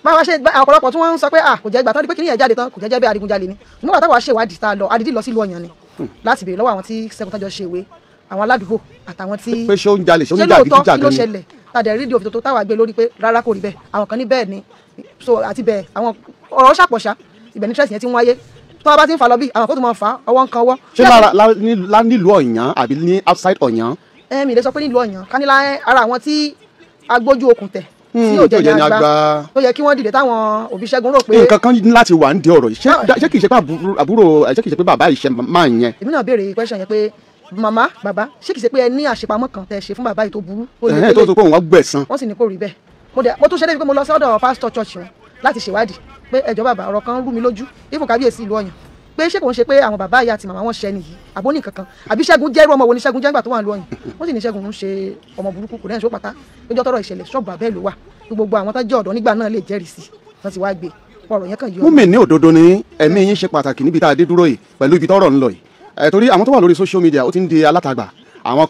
Báwa ṣe ọ̀pọ̀lọpọ̀ tí wọ́n ń sọ pé à kò jẹ́ ìgbà tán di pé kí nìyẹn jáde tán kò jẹ́ jẹ́ bẹ́ẹ̀ adigunjalè ni. Nígbà táwa ṣèwádìí tá a lọ adídì lọ sílùú Ọ̀yàn ni láti béèrè lọ́wọ́ àwọn tí Ṣẹ́gun tájọ ṣe ìwé, àwọn aládùúgbò àtàwọn tí pé ṣé ó ń jalè, ṣé ó ń jàgídíjàgan ni, ló ṣẹlẹ̀ tàdé rídìí òfin tó táwa gbé lórí pé rárá kò rí bẹ́ẹ̀, àwọn kan ní bẹ́ẹ̀ ni, so àti bẹ́ẹ̀ àwọn ọ̀rọ̀ ṣàpọ̀ṣà ibẹ̀ ní tírẹ̀sì yẹn ti ń wáyé. Tó bá ti ń fa lọ bí àwọn kó tó máa fa ọwọ́ ń kan ọwọ́. Ṣé lára nílùú Ọ̀yàn àbí ní outside Ọ̀yàn? Mi lè sọ pé nílùú Ọ̀yàn kánílá ara àwọn tí agbójú okùn tẹ̀ tí yóò jẹ́ ní àgbà tó yẹ kí wọ́n dìde táwọn òbí Ṣẹ́gun rò pé. Nǹkan kan ní láti wà nídìí ọ̀rọ̀ yìí, ṣé kìí ṣe pé àbúrò, ṣé kìí ṣe pé bàbá ìṣe máa ń yẹn. Èmi náà béèrè question yẹn pé màmá bàbá ṣé kìí ṣe pé ẹ ní àṣepamọ́ kan tẹ́ ṣe fún bàbá yìí tó burú. Tó tó pé òun wá gbẹ̀san. Wọ́n sì ní kó rí bẹ́ẹ̀. Mo tún ṣe débi pé mo lọ sọ́dọ̀ pásítọ̀ church wọn láti ṣèwádìí pé ẹjọ́ bàbá ọ̀rọ̀ kan rú mi lójú ifun kábíyèsí ìlú Ọ̀yàn pé ṣé kò ń ṣe pé àwọn bàbá ìyá àti màmá wọn ṣẹ nìyí àbó ní kankan àbí Ṣẹ́gun jẹ́rú ọmọ wo ni Ṣẹ́gun jẹ́ ńgbà tó wà ní Ọ̀yàn. Wọ́n sì ní Ṣẹ́gun ń ṣe ọmọ burúkú kò lẹ́yìn ṣó pátá lójọ́ tọ́rọ̀ ìṣẹ̀lẹ̀ ṣọ́ọ̀bù bàbá ẹ̀ ló wà gbogbo àwọn tó jẹ́ ọ̀dọ́ nígbà náà lè jẹ́rìí sí wọ́n ti wá gbé ọ̀rọ̀ yẹn kàn yọ. Múmi ní òdodo ni ẹ̀mí yín ṣe pàtàkì níbi tá a dé dúró yìí pẹ̀lú ibi tọ́rọ̀ ń lọ yìí, torí àwọn tó wà lórí social media ó ti ń di alátagbà, àwọn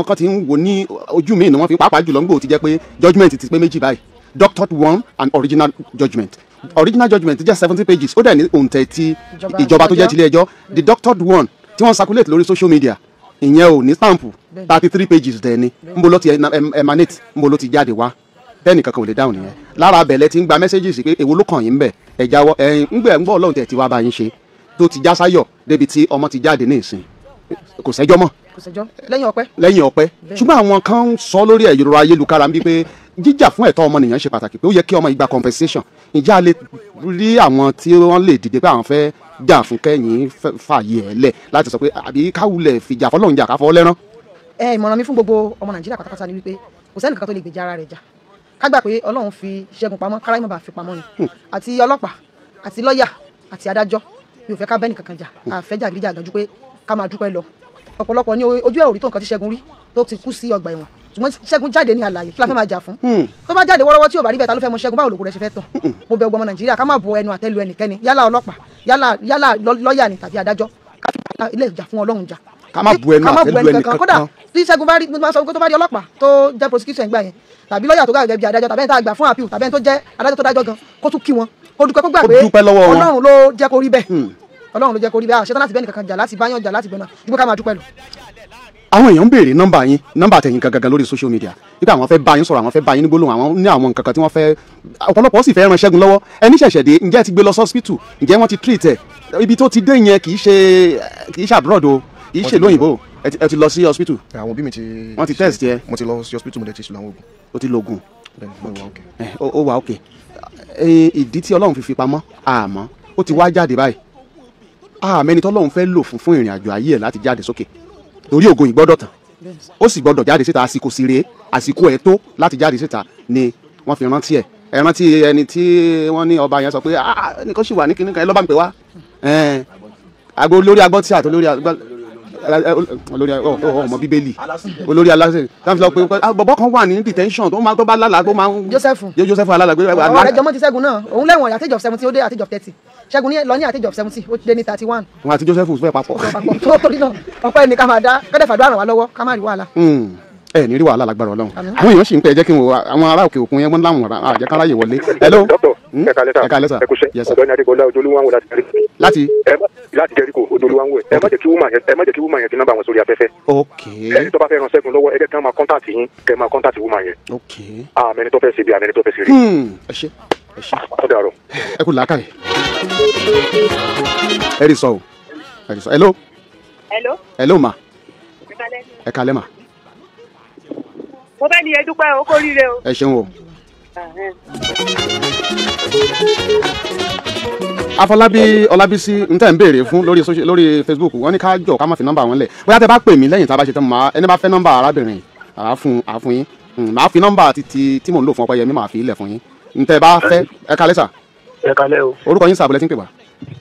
kan ti ń wò ní ojú mi ni wọ́n fi pàápàá jùlọ ń gbò ti jẹ́ pé judgement ti pé méjì báyìí, doctored one and original judgement. Original judgement jẹ́ 70 pages, ó dẹ̀ ní òǹtẹ̀ ti ìjọba tó jẹ́ tilé ẹjọ́. The doctored one tí wọ́n circulate lórí social media ìyẹn ò ní stamp, 33 pages dẹ̀ ni, nbo ló ti emanate, nbo ló ti jáde wá, tẹ́nì kankan ò lè dáhùn nìyẹn. Lára abẹ̀lẹ̀ ti ń gba messages pé èwo ló kàn yín bẹ̀, ẹ̀ jáwọ́ ẹ̀yin ńgbẹ̀ ńgbọ́ ọlọ́run tẹ̀ ti wá bá yín ṣe tó ti já sáyọ̀ débi tí ọmọ ti jáde ní ìsìn, kò sẹ́jọ́ mọ́, kò sẹ́jọ́ lẹ́yìn ọpẹ́, lẹ́yìn ọpẹ́. Ṣùgbọ́n àwọn kan ń sọ lórí ẹ̀rọ ayélujára bí pé jíjà fún ẹ̀tọ́ ọmọnìyàn ṣe pàtàkì, pé ó yẹ kí ọmọ ìgbà compensation. Ǹjẹ́ a lè rí àwọn tí wọ́n lè dìde pé àwọn fẹ́ jà fún kẹ́yìn fààyè ẹ̀ lẹ̀ láti sọ pé àbí káwulẹ̀ fìjà fọlọ́run jà káfọ́ lẹ́rán. Ẹ ìmọ̀ràn mi fún gbogbo ọmọ Nàìjíríà pátápátá ni wípé kò sẹ́nì kankan tó lè gbèjà ara rẹ̀ jà, ká gbà pé Ọlọ́run fi Ṣẹ́gun pamọ́ káráyé má bàa fi pamọ́ ni, àti ọlọ́pàá àti lọ́ọ̀yà àti adájọ́ mi ò fẹ́ ká bẹ́nì kankan jà, àfẹ́ jàgídíjàgan ju pé ká máa dúpẹ́ lọ. Ọ̀pọ̀lọpọ̀ ní ojú ẹ̀ ò rí tó nǹkan tí Ṣẹ́gun rí tó ti kú sí ọgbà ẹ̀wọ̀n, ṣùgbọ́n Ṣẹ́gun jáde ní àlàyé kí la fẹ́ máa jà fún. Tó bá jáde wọ́rọ́wọ́ tí ò bá rí bẹ́ẹ̀ ta ló fẹ́ mọ Ṣẹ́gun, báwo lògùn rẹ̀ ṣe fẹ́ tàn. Mo bẹ̀ gbogbo ọmọ Nàìjíríà ká má bo ẹnu àtẹ́lu ẹnikẹ́ni, yálà ọlọ́pàá yálà lọ́ọ̀yà ni tàbí adájọ́, ká fi ilé ìjà fún Ọlọ́run jà, ká má bu ẹnu àtẹ́lu ẹnìkankan. Kódà tí Ṣẹ́gun bá rí mo máa sọ pé tó bá rí ọlọ́pàá tó jẹ́ prosecution gbà yẹn tàbí lọ́ọ̀yà tó gàgẹ́ bí adájọ́ tàbí ẹni tá a gbà fún appeal tàbí ẹni tó jẹ́ adájọ́ tó dájọ́ gan kó tún kí wọn kó dúpẹ́ kó gbà pé Ọlọ́run ló jẹ́ kó rí bẹ́ẹ̀, Ọlọ́run ló jẹ́ kó rí bẹ́ẹ̀. Àṣetán láti bẹ́ẹ̀ nìkankan jà láti báyàn jà láti bẹ́ẹ̀ náà dúpẹ́ ká máa dúpẹ́ lọ. Àwọn èèyàn ń béèrè nọ́mbà yín, nọ́mbà tẹ̀yìn gangan lórí social media nígbà àwọn fẹ́ bá yín sọ̀rọ̀, àwọn fẹ́ bá yín ní gbólóhùn, àwọn ní àwọn nǹkan kan tí wọ́n fẹ́, ọ̀pọ̀lọpọ̀ sì fẹ́ ran Ṣẹ́gun lọ́wọ́. Ẹni ṣẹ̀ṣẹ̀ dé, ǹjẹ́ ẹ ti gbé lọ sọ́spítù, ǹjẹ́ wọ́n ti treat ẹ̀? Ibi tó ti dé yẹn kì í ṣe abroad o, kì í ṣe lóyìnbó. Ẹ ti lọ sí hospital? Àwọn òbí mi ti wọ́n ti test yẹ. Mo ti lọ sí hospital, mo dẹ̀ ti ṣe àwọn oògùn. O ti lo oògùn? Bẹ́ẹ̀ni, mo wà okay. Ó wà okay. Ìdí tí Ọlọ́run fi fi pamọ́ àmọ́ ó ti wá jáde báyìí, àmẹ́ni tọ́lọ́run fẹ́ lò fún ìrìn àjò ayé ẹ̀ láti jáde sókè, torí ògo ìgbọ́dọ̀ tán. Ó sì gbọ́dọ̀ jáde síta, àsìkò sì rèé, àsìkò ẹ̀ tó láti jáde síta ni wọ́n fi rántí ẹ̀. Ẹ rántí ẹni tí wọ́n ní ọba yẹn sọ pé ẹnìkan sì wà ní kinní kan, ẹ lọ́ bá mi pè wá. Agbo olórí agbọ́tí àti olórí olórí ọmọ bíbélì olórí aláṣẹ táwọn fi sọ pé bọ̀bọ̀ kan wà ní detention tó máa tó bá lálàá tó máa ń. Joseph Joseph alálàgbé. Ọ̀rọ̀ rẹ̀ jọmọ́ ti Ṣẹ́gun náà, òun lẹ́wọ̀n at age of 70, ó dé at age of 30. Ṣẹ́gun lọ ní at age of 70, ó dé ní 31. Wọn àti Joseph fẹ́ papọ̀. Tó torí náà ọpẹ́ ni ká máa dá kẹ́dẹ̀ fàdúrà ràn wá lọ́wọ́ ká má rí wàhálà. Ẹ ní rí wàhálà lágbára Ọlọ́run. Àwọn èèyàn sì ń pè é, jẹ́ kí n wo àwọn ará òkè òkun yẹn, wọ́n láwọn àjẹkáráyè wọlé. Hello. Ẹ káalẹ́ sà. Ọ̀gbẹ́ni Adébọlá Ojúlúwàwò láti Jẹ́ríkò. Láti Jẹ́ríkò Ojúlúwàwò. Ẹ má jẹ́ kí woman yẹn fi nọ́mbà wọn sórí afẹ́fẹ́. Ok. Ẹni tó bá fẹ́ ran Ṣẹ́gun lọ́wọ́, ẹ jẹ́ kí wọ́n máa kọ́ńtàtì yín, kẹ́ máa kọ́ńtàtì woman yẹn. Ok. Àmẹ́ni tó fẹ́ ṣe bí àmẹ́ni tó fẹ́ ṣe rí. Ẹ ṣé, ẹ ṣé. Ó dàárọ̀. Ẹ kú làákàyè. Ẹ rí sọ o. Ẹ rí sọ. Hello. Hello. Hello ma. Ẹ káalẹ́ ma. Mo fẹ́ ní ẹ dúpẹ́ o, kó ríire o. Ẹ ṣeun o. Afọlábí Ọlábísí n tẹ́ ń béèrè fún lórí lórí Facebook, wọ́n ní ká jọ ká má fi nọ́mbà wọn lẹ̀. Bóyá tẹ́ bá pè mí lẹ́yìn tá a bá ṣe tán, màá ẹni bá fẹ́ nọ́mbà arábìnrin àá fún yín. Màá fi nọ́mbà títí tí mò ń lò fún Ọpẹ́yẹmí, màá fi ilẹ̀ fún yín. N tẹ́ bá fẹ́. Ẹ káalẹ́ sà. Ẹ káalẹ́ o. Orúkọ yín sà, àbúlẹ̀ tí ń pè wá.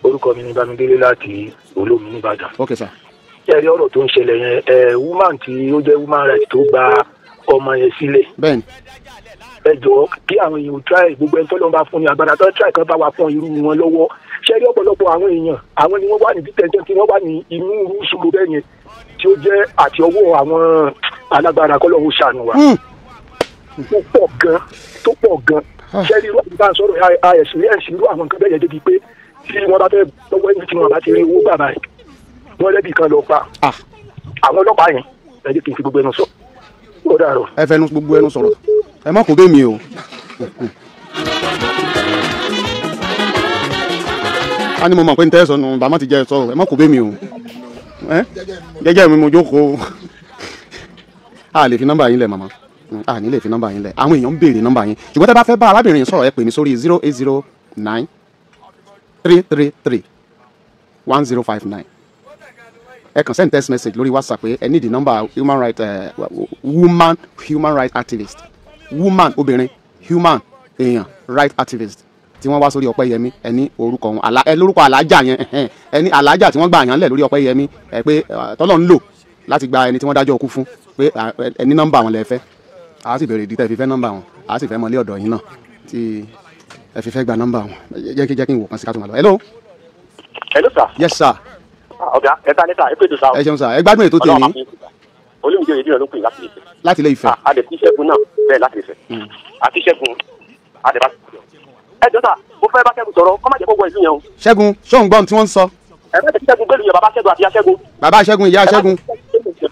Orúkọ mi ni Bámidélé láti Olómi nìbàdàn. Ok sà. Ṣé ẹ rí ọ̀rọ̀ tó ń ṣẹlẹ̀ yẹn, ẹ woman tí ó jẹ́ woman right tó gba ọmọ yẹn sílẹ̀. Bẹ́ẹ̀ni. Ẹ jọ̀ọ́ kí àwọn èèyàn try, gbogbo ẹni tó lọ́n bá fún ní agbára tó try kan bá wa fún irú wọn lọ́wọ́. Ṣé rí ọ̀pọ̀lọpọ̀ àwọn èèyàn, àwọn ni wọ́n wà ní detention, tí wọ́n wà ní inú irú ìṣòro bẹ́ẹ̀ yẹn, tí ó jẹ́ àti ọwọ́ àwọn alágbára kọ́lọ́hún ṣàánú wa. Tó pọ̀ gan, tó pọ̀ gan. Ṣé rí irú àwọn bá ń sọ̀rọ̀ experience irú àwọn nǹkan bẹ́ẹ̀ yẹn débi pé tí wọ́n bá fẹ́ lọ́wọ́ ẹni tí wọ́n bá ti rí owó bàbá yẹn, wọ́n lẹ́bi kan lọ pa àwọn ọlọ́pàá yẹn. Ẹ jẹ́ kí n fi gbogbo ẹnu sọ. Ó dàárọ̀. Ẹ fẹnu gbogbo ẹnu sọ̀rọ̀, ẹ má kó bẹ́ mi o. A ní mo mọ̀ pé n tẹ́ sọ nù, bàmá ti jẹ́ sọ, ẹ má kó bẹ́ mi o. Jẹ́jẹ́ mi mo jókòó. A lè fi nọ́mbà yín lẹ̀ màmá, a ní lè fi nọ́mbà yín lẹ̀, àwọn èèyàn ń béèrè nọ́mbà yín. Ṣùgbọ́n tẹ́ bá fẹ́ bá arábìnrin sọ̀rọ̀, ẹ pè mí sórí 0809 333 1059. Ẹ kàn send text message lórí WhatsApp pé ẹ need the number human right woman human right activist, woman obìnrin, human èèyàn, right activist tí wọ́n wá sórí Ọpẹ́yẹmí. Ẹ ní orúkọ wọn, ẹ lórúkọ alájà yẹn, ẹ ní alájà tí wọ́n gbà yàn lẹ̀ lórí Ọpẹ́yẹmí, ẹ pé tọ́lọ́ ń lò láti gba ẹni tí wọ́n dájọ́ ikú fún, pé ẹ ní nọ́mbà wọn lẹ fẹ́. A sì bèrè ìdí tẹ́ fi fẹ́ nọ́mbà wọn, a sì fẹ́ mọlé ọ̀dọ̀ yín náà tí ẹ fi fẹ́ gba nọ́mbà wọn. Jẹ́ kí n wò kan sí ká tó máa lọ. Hello. Hello sir. Yes sir. Ọ̀gá ẹ káalẹ́ sà, ẹ pé ètò sà. Ẹ ṣeun sà, ẹ gbádùn ètò tèmi. Olóyìnbó yìí ló ń pè láti Ifẹ̀. Láti ilé Ifẹ̀. A lè fi Ṣẹ́gun náà bẹ́ẹ̀ láti Ifẹ̀. Àti Ṣẹ́gun a lè bá. Ẹ jọ sà, mo fẹ́ bá Ṣẹ́gun sọ̀rọ̀, kọ́ má jẹ́ kó wọ ìlú yẹn o. Ṣẹ́gun, ṣó ń gbọ́ ohun tí wọ́n ń sọ. Ẹ má jẹ́ kí Ṣẹ́gun gbẹ́lu yẹn, bàbá Ṣẹ́gun àti ìyá Ṣẹ́gun. Bàbá Ṣẹ́gun, ìyá Ṣẹ́gun.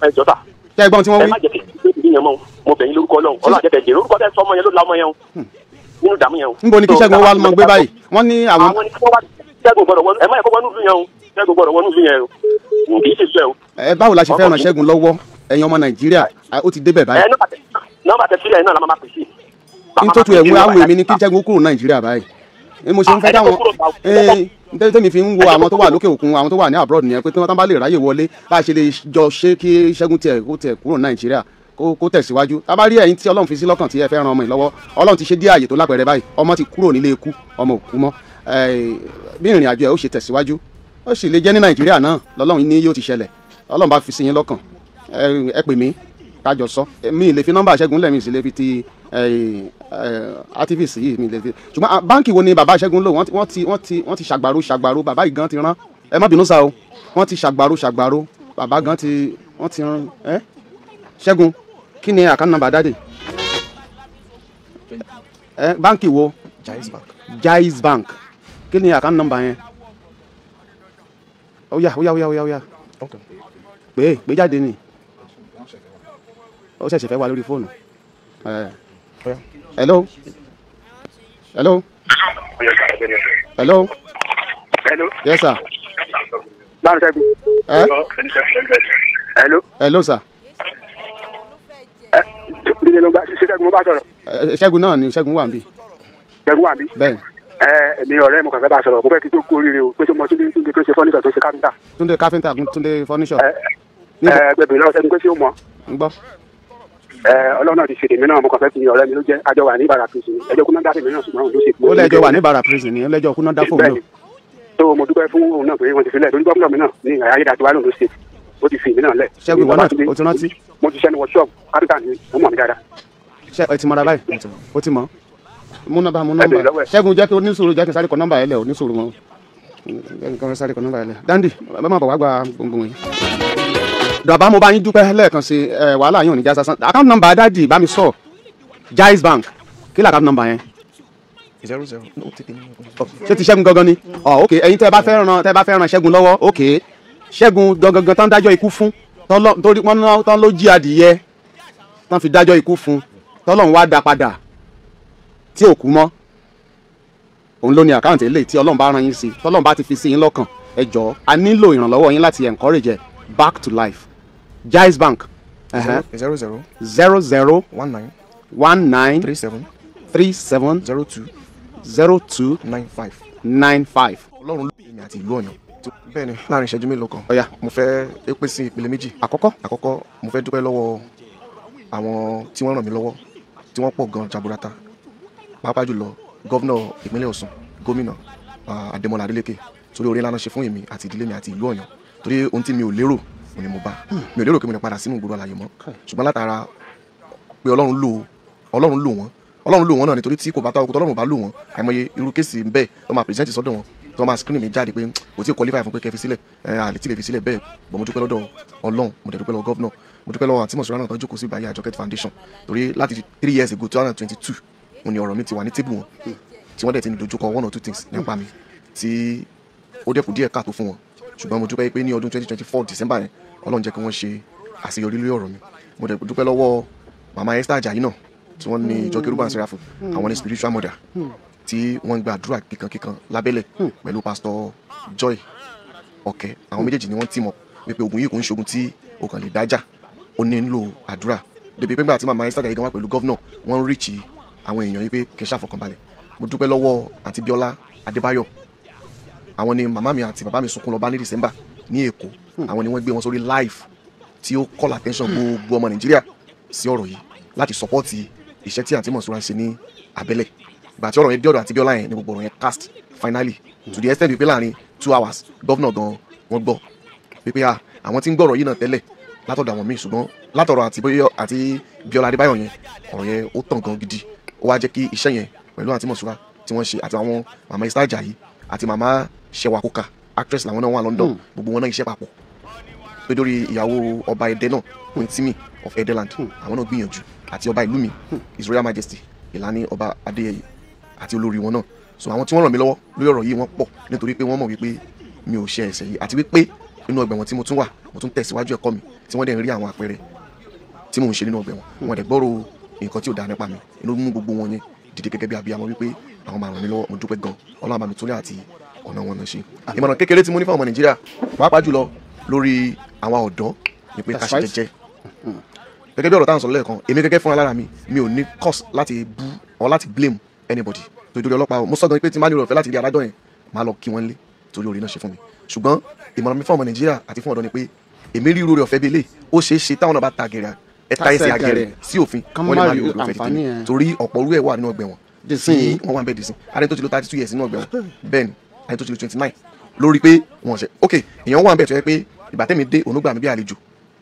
Ẹ jọ sà. Ṣé ẹ gbọ́ ohun tí wọ́n wí? Ẹ má jẹ́ kí ìlú yẹn mọ́, mo bẹ̀ yín lórúkọ Ọlọ́run, Ọlọ́run àjẹkẹ̀ jèrè orúkọ bẹ́ẹ̀ sọ ọmọ yẹn ló la ọmọ yẹn o. Nínú ìdààmú yẹn o. Níbo ni kí Ṣẹ́gun wá mọ gbé báyìí? Wọ́n ní àwọn. Àwọn ni kí wọ́n wá Ṣẹ́gun gbọ́dọ̀ wọnú, ẹ má yẹ kó wọnú ìlú yẹn o. Ṣẹ́gun gbọ́dọ̀ wọnú ìlú yẹn o. Kì í ṣe bẹ́ẹ̀ o. Ẹ báwo la ṣe fẹ́ ràn Ṣẹ́gun lọ́wọ́? Ẹ̀yin ọmọ Nàìjíríà, ó ti débẹ̀ báyìí. Ẹ nọ́mbà tẹ sílẹ̀ náà la máa pè sí. Nítorí ẹ̀wọ̀n àwọn èmi ni kí Ṣẹ́gun kúrò Nàìjíríà báyìí. Mo ṣe ń fẹ́ dáwọn tẹ́mi fi ń wo àwọn tó wà lókè òkun, àwọn tó wà ní abroad nìyẹn, pé tí wọ́n bá lè ráyè wọlé, bá a ṣe lè jọ ṣe kí Ṣẹ́gun tiẹ̀ kó tiẹ̀ kúrò Nàìjíríà kó tẹ̀síwájú. Tá a bá rí ẹ̀yin tí Ọlọ́run fi sí lọ́kàn tí ẹ fẹ́ ran ọmọ yìí lọ́wọ́, Ọlọ́run ti ṣe dé àyè tó lápẹẹrẹ báyìí, ọmọ ti kúrò nílé ikú, ọmọ òkú mọ́. Bí ìrìn àjò ẹ̀ ó ṣe tẹ̀síwájú, ó sì lè jẹ́ ní Nàìjíríà náà lọ́lọ́run ní yóò ti ṣẹlẹ̀. Ọlọ́run bá fi sí yín lọ́kàn, ẹ pè mí kájọ sọ. Mi lè fi nọ́mbà Ṣẹ́gun lẹ̀, mi sì lè fi ti activist yìí, mi lè fi. Ṣùgbọ́n báńkì wo ni bàbá Ṣẹ́gun lò? Wọ́n ti ṣàgbàro bàbá yìí gan ti rán. Ẹ má bínú sá o, wọ́n ti ṣàgbàro bàbá gan ti wọ́n ti rán. Ẹ Ṣẹ́gun, kí ni àkáǹtì nọ́mbà dáàdì? Ẹ báńkì wo? Jaiz Bank. Jaiz Bank. Kí ni àkáǹtì nọ́mbà yẹn? Ó yá ó yá ó yá ó yá ó yá. Pé pé jáde ni. Ó ṣẹ̀ṣẹ̀ fẹ́ wá lórí fóònù. Hello. Hello. Hello. Hello. Yes sir. Hello. Hello sir. Ṣẹ́gun náà ni Ṣẹ́gun wà níbí. Ṣẹ́gun wà níbí. Bẹ́ẹ̀ni. Èmi ọ̀rẹ́ mo kàn fẹ́ bá a sọ̀rọ̀, mo fẹ́ kí tó kú oríire o, pé tó mọ Túndé tó ṣe fọ́nìṣọ̀ tó ṣe káfíńtà. Túndé káfíńtà, Túndé fọ́nìṣọ̀. Ẹ gbẹ̀bẹ̀ lọ́wọ́ sẹ́ni pé ṣé ó mọ̀. Ń gbọ́. Ọlọ́run náà ti ṣèdè mí náà, mo kàn fẹ́ fi ọ̀rẹ́ mi ló jẹ́ àjọ wà ní Ìbàrà prison. Ẹjọ́ kúná dá fèmí náà, ṣùgbọ́n òun ló ṣe. Ó lẹ́jọ́ wà ní Ìbàrà prison ni lẹ́jọ́ kúná dá fóun náà. Tó mo dúpẹ́ fún òun náà pé wọ́n ti filẹ̀ torí gómìnà mi náà ní Ayédàtiwá lòun ló ṣe, ó ti fi èmi náà lẹ̀. Ṣẹ́gun, ìwọ náà o ti rántí. Mo ti ṣẹ́nu workshop kápítà ni, ó mọ̀ mí dáadáa. Ṣé ẹ ti mọra báyìí? Ó ti mọ̀. Mú nọ́mbà, mú nọ́mbà. Ṣẹ́gun, jẹ́ kí oníṣòro, jẹ́ kí n sáré kọ nọ́mbà ẹ lẹ̀, oníṣòro wọn. Jẹ́ kí n sáré kọ nọ́mbà ẹ lẹ̀. Dandy, bá má bọ̀ wá gba gbogbo yìí. Bàbá, mo bá yín dúpẹ́ lẹ́ẹ̀kan sí ẹ, wàhálà yín ò ní já sásán. Account number daddy, bá mi sọ. Jaiz Bank, kí ló account number yẹn? 00, no, tètè ní. Ṣé ti Ṣẹ́gun gangan ni? Ọ ok, ẹ̀yin tẹ́ bá fẹ́ ran Ṣẹ́gun lọ́wọ́, ok, Ṣẹ́gun gangan tán dájọ́ ikú fún, torí wọ́n tán ló jí adìyẹ tán fi dájọ́ ikú fún, tọ́lọ́run wá dá padà tí ò kú mọ́, òun ló ní àkáǹtì eléyìí. Tí Ọlọ́run bá rán yín sí, tọ́lọ́run bá ti fi sí yín lọ́kàn, ẹ jọ̀ọ́, a nílò ìrànlọ́wọ́ yín láti encourage ẹ back to life. Jaiz Bank. 00 00 19 19 37 37 02 02 95 95. Ọlọ́run ló èmi àti ìlú Ọ̀yọ́. Bẹ́ẹ̀ ni, láàrin ìṣẹ́jú mélòó kan. Ọ̀yá. Mo fẹ́ é pín sí ìpele méjì. Àkọ́kọ́. Àkọ́kọ́, mo fẹ́ dúpẹ́ lọ́wọ́ àwọn tí wọ́n ràn mí lọ́wọ́, tí wọ́n pọ̀ gan jaburata, pàápàá jùlọ governor ìpínlẹ̀ Ọ̀ṣun, gómìnà Adémọ́lá Adélékè, torí oore ńlá náà ṣe fún èmi àti ìdílé mi àti ìlú Ọ̀yọ́, torí ohun tí mi ò lérò òun ni mo bá. Mi ò lérò pé mo lè padà sínú ìgboro àlàyé mọ́, ṣùgbọ́n látara pé Ọlọ́run lò wọ́n, Ọlọ́run lò wọ́n náà, nítorí tí kò bá tá okùn tọ́lọ́run bá lò wọ́n, àìmọye irú case bẹ́ẹ̀ tó máa present sọ́dọ̀ wọn, tó máa screen mi jáde pé kò tí ì qualify fún pé kẹ́ fi sílẹ̀, ẹ àlè tí lè fi sílẹ̀ bẹ́ẹ̀ bọ̀. Mo dúpẹ́ lọ́dọ̀ Ọlọ́run, mo dẹ̀ dúpẹ́ lọ́wọ́ governor, mo dúpẹ́ lọ́wọ́ àǹtí Mọ̀sùlùmí náà tó jókòó sí ìbáyé Àjọkẹ́ Foundation, torí láti 3 years ago, 2022, mo ní ọ̀rọ̀ mi ti wà ní table wọn, tí wọ́n dẹ̀ ti ń dojúkọ one or two things nípa mi tí ó dẹ́kun díẹ̀ káàtó fún wọn. Ṣùgbọ́n mo dúpẹ́ pé ní ọdún 2024 December yẹn, Ọlọ́run jẹ́ kí wọ́n ṣe àṣeyọrí lórí ọ̀rọ̀ mi. Mo dẹ̀ dúpẹ́ lọ́wọ́ màmá Esther Ajayi náà tí wọ́n ní ìjọ Kérúbù and Seraphim, àwọn ní spiritual mother tí wọ́n ń gba àdúrà kíkankíkan lábẹ́lẹ̀ pẹ̀lú Pastor Joy Ọ̀kẹ́. Àwọn méjèèjì ni wọ́n tì mọ̀ wípé ogun yìí kò ń ṣogun tí o kàn lè dájà, ó nílò àdúrà, débi pé nígbà tí màmá Esther Ajayi gan wá pẹ̀lú governor, wọ́n ń reach àwọn èèyàn yìí pé kì í ṣàfọkànbalẹ̀. Mo dúpẹ́ lọ́wọ́ àǹtí Bíọ́lá Adébáyọ̀, àwọn ni màmá mi àti bàbá mi sunkún lọ bá ní December ní Èkó. Àwọn ni wọ́n gbé wọn sórí live tí ó call attention gbogbo ọmọ Nàìjíríà sí ọ̀rọ̀ yìí láti support iṣẹ́ tí àǹtí Mọ̀súrà ń ṣe ní abẹ́lẹ̀. Ìgbà tí ọ̀rọ̀ yẹn dé ọ̀dọ̀ àǹtí Bíọ́lá yẹn ni gbogbo ọ̀rọ̀ yẹn cast finally, to the extent wípé láàrin 2 hours, governor gan wọ́n gbọ́ wípé àwọn tí ń gbọ́ ọ̀rọ̀ yìí náà tẹ́lẹ̀ látọ̀dọ̀ àwọn míì, ṣùgbọ́n látọ̀rọ̀ àǹtí Bíọ́lá Adébáyọ̀ yẹn, ọ̀rọ̀ yẹn ó tàn gan gidi. Ó wá jẹ́ kí iṣẹ́ yẹn pẹ̀lú àǹtí Mọ̀súrà tí wọ́n ṣe àti àwọn màmá Esther Ajayi àti màmá Ṣẹwà Kóka, actress làwọn náà wà London, gbogbo wọn náà iṣẹ́ papọ̀ pé lórí ìyàwó ọba Ẹdẹ náà, Queen Timi of Edeland, àwọn náà gbìyànjú, àti ọba ìlú mi, His Royal Majesty Ìlàní Ọba Adéyẹyè, àti olórí wọn náà. So àwọn tí wọ́n ràn mí lọ́wọ́ lórí ọ̀rọ̀ yìí, wọ́n pọ̀, nítorí pé wọ́n mọ̀ wípé mi ò ṣe ẹ̀ṣẹ̀ yìí, àti wípé inú ọgbà ẹ̀wọ̀n tí mo tún wà, mo tún tẹ̀síwájú ẹ̀kọ́ mi, tí wọ́n dẹ̀ ń rí àwọn àpẹẹrẹ tí mò ń ṣe nínú ọgbà ẹ̀wọ̀n, wọ́n dẹ̀ gbọ́rọ̀ nǹkan tí ò dáa nípa mi, inú mú gbogbo wọn yẹn dìde gẹ́gẹ́ bí abiyamọ wípé àwọn máa ràn mí lọ́wọ́. Mo dúpẹ́ gan. Ọlọ́run bá mi túnlẹ̀ àti ọ̀nà wọn náà ṣe. Ìmọ̀ràn kékeré tí mo ní fún ọmọ Nàìjíríà, pàápàá jùlọ lórí àwọn ọ̀dọ́, ni pé ká ṣe jẹ́jẹ́. Gẹ́gẹ́ bí ọ̀rọ̀ táwọn sọ lẹ́ẹ̀kan, èmi gẹ́gẹ́ fúnra lára mi, mi ò ní cause láti bú or láti blame anybody torí ọlọ́pàá o. Mo sọ gan pé tí n bá ní ọ̀fẹ́ láti rí adájọ́ yẹn, máa lọ kí wọ́n lé torí oore náà ṣe fún mi. Ṣùgbọ́n ìmọ̀ràn mi fún ọmọ Nàìjíríà àti fún ọ̀dọ́ ni pé èmi rí irú oore ọ̀fẹ́ bí eléyìí, ó ṣeé ṣe táwọn náà bá ta gẹ̀rẹ́ ẹ̀ta ẹsẹ̀ àgẹ̀rẹ̀ sí òfin, wọ́n lè má rí oore ọ̀fẹ́ tètè, torí ọ̀pọ̀ orú ẹ̀ wà nínú ọgbà ẹ̀wọ̀n tí wọ́n wà ń bẹ̀ dìsín. Ààrẹ tó ti lo 32 years nínú ọgbà ẹ̀wọ̀n, bẹ́ẹ̀ ni ààrẹ tó ti lo 29 lórí pé wọ́n ṣe ok. Èèyàn wà ń bẹ̀ tó yẹ pé ìgbà tẹ́mi dé, òun ló gbà mí bí àlejò,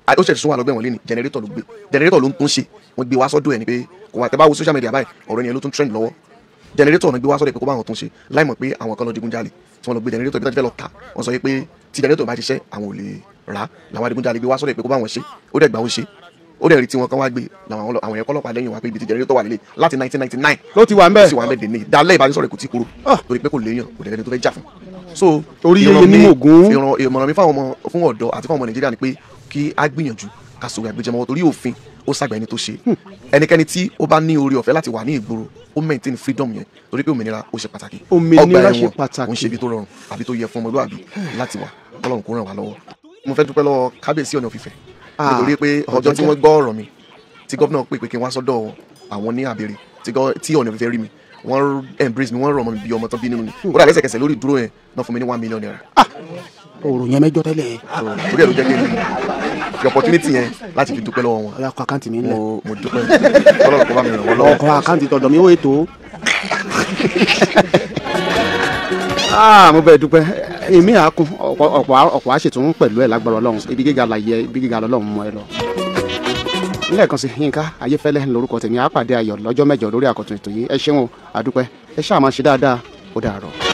ó ṣẹ̀ṣẹ̀ sún wà lọ́gbẹ̀wọ̀n lé ní generator ló gbé, generator ló ń tún ṣe. Wọ́n gbé wá sọ́dọ̀ ẹ̀ ni pé kò wá. Tẹ́ bá wo social media báyìí, ọ̀rọ̀ yẹn ló tún trend lọ́wọ́. Generator náà gbé wá sọ́dọ̀ ẹ̀ pé kó bá wọn tún ṣe, láì mọ̀ pé àwọn kan lọ digunjalè tí wọ́n lọ gbé generator bí wọ́n ti fẹ́ lọ ta. Wọ́n sọ pé tí generator bá ṣiṣẹ́, àwọn ò lè rà á. Làwọn adigunjalè gbé wá sọ́dọ̀ ẹ̀ pé kó bá wọn ṣe, ó dẹ̀ gbà, ó ṣe, ó dẹ̀ rí tí wọn kan wá gbé làwọn àwọn yẹn kọ́lọ́pàá lẹ́yìn wá pé ibi tí generator wà lélẹ̀ láti 1999 ló ti wà ń bẹ̀. Ó sì wà ń bẹ̀ dèní dalẹ́ ìbánisọ̀rọ̀, kò tí kúrò torí pé kò léèyàn, kò dẹ̀ lẹ́ni tó fẹ́ jà fún. So Orí yẹyẹ ní mògún. Ìmọ̀ràn mi fáwọn ọmọ, fún ọ̀dọ́ àti fún ọmọ Nàìjíríà ni pé kí á gbìyànjú ká sọ̀rọ̀ àgbéjẹmọ́, torí òfin ó ṣàgbà ẹni tó ṣe. Ẹnikẹ́ni tí ó bá ní oore ọ̀fẹ́ láti wà ní ìgboro, ó maintain freedom yẹn, torí pé òmìnira ó ṣe pàtàkì. Òmìnira Ọgbà ṣe ẹ̀wọ̀n pàtàkì. kò ń ṣe ibi tó rọrùn àbí tó yẹ fún ọmọlúwàbí láti wà. Ọlọ́run kó ràn wá lọ́wọ́. Mo fẹ́ dúpẹ́ lọ́wọ́ kábíyèsí Ọọ̀ni of Ifẹ̀, nítorí pé ọjọ́ tí wọ́n gbọ́ ọ̀rọ̀ mi, tí gómìnà pè pé kí n wá sọ́dọ̀ àwọn ní àbẹ̀rẹ̀, tí Ọọ̀ni of Ifẹ̀ rí mi, wọ́n embrace mi, wọ́n rọ̀ mọ́ mi bí ọmọ tán bí nínú mi. Ó dà, lẹ́sẹ̀kẹsẹ̀ lórí ìdúró yẹn náà fún mi ní ₦1 million. Òrò yẹn mẹ́jọ tẹ́lẹ̀. Torí ẹ̀ ló jẹ́ kí n fi opportunity yẹn láti fi dúpẹ́ lọ́wọ́ wọn. Ọ̀yá, kọ àkáǹtì mi ńlẹ̀. Mo dúpẹ́, Ọlọ́run kó bá mi ràn wọ́n lọ́wọ́. Ọkọ àkáǹtì tọ̀dọ̀ mi ó ètò. Ah, mo bẹ̀ dúpẹ́, èmi àákún ọ̀pọ̀ àṣetún pẹ̀lú ẹ̀ lágbára Ọlọ́run. Ibi gíga láyé, ibi gíga lọ́lọ́run mọ́ ẹ lọ. Lẹ́ẹ̀kan sí, Yínká Ayéfẹ́lẹ́ lórúkọ tèmi. Àpàdé ayọ̀ lọ́jọ́ mẹ́jọ lórí àkọ́tún ètò yìí. Ẹ ṣeun o, àdúpẹ́, ẹ ṣáà máa ṣe dáadáa, ó dàárọ̀.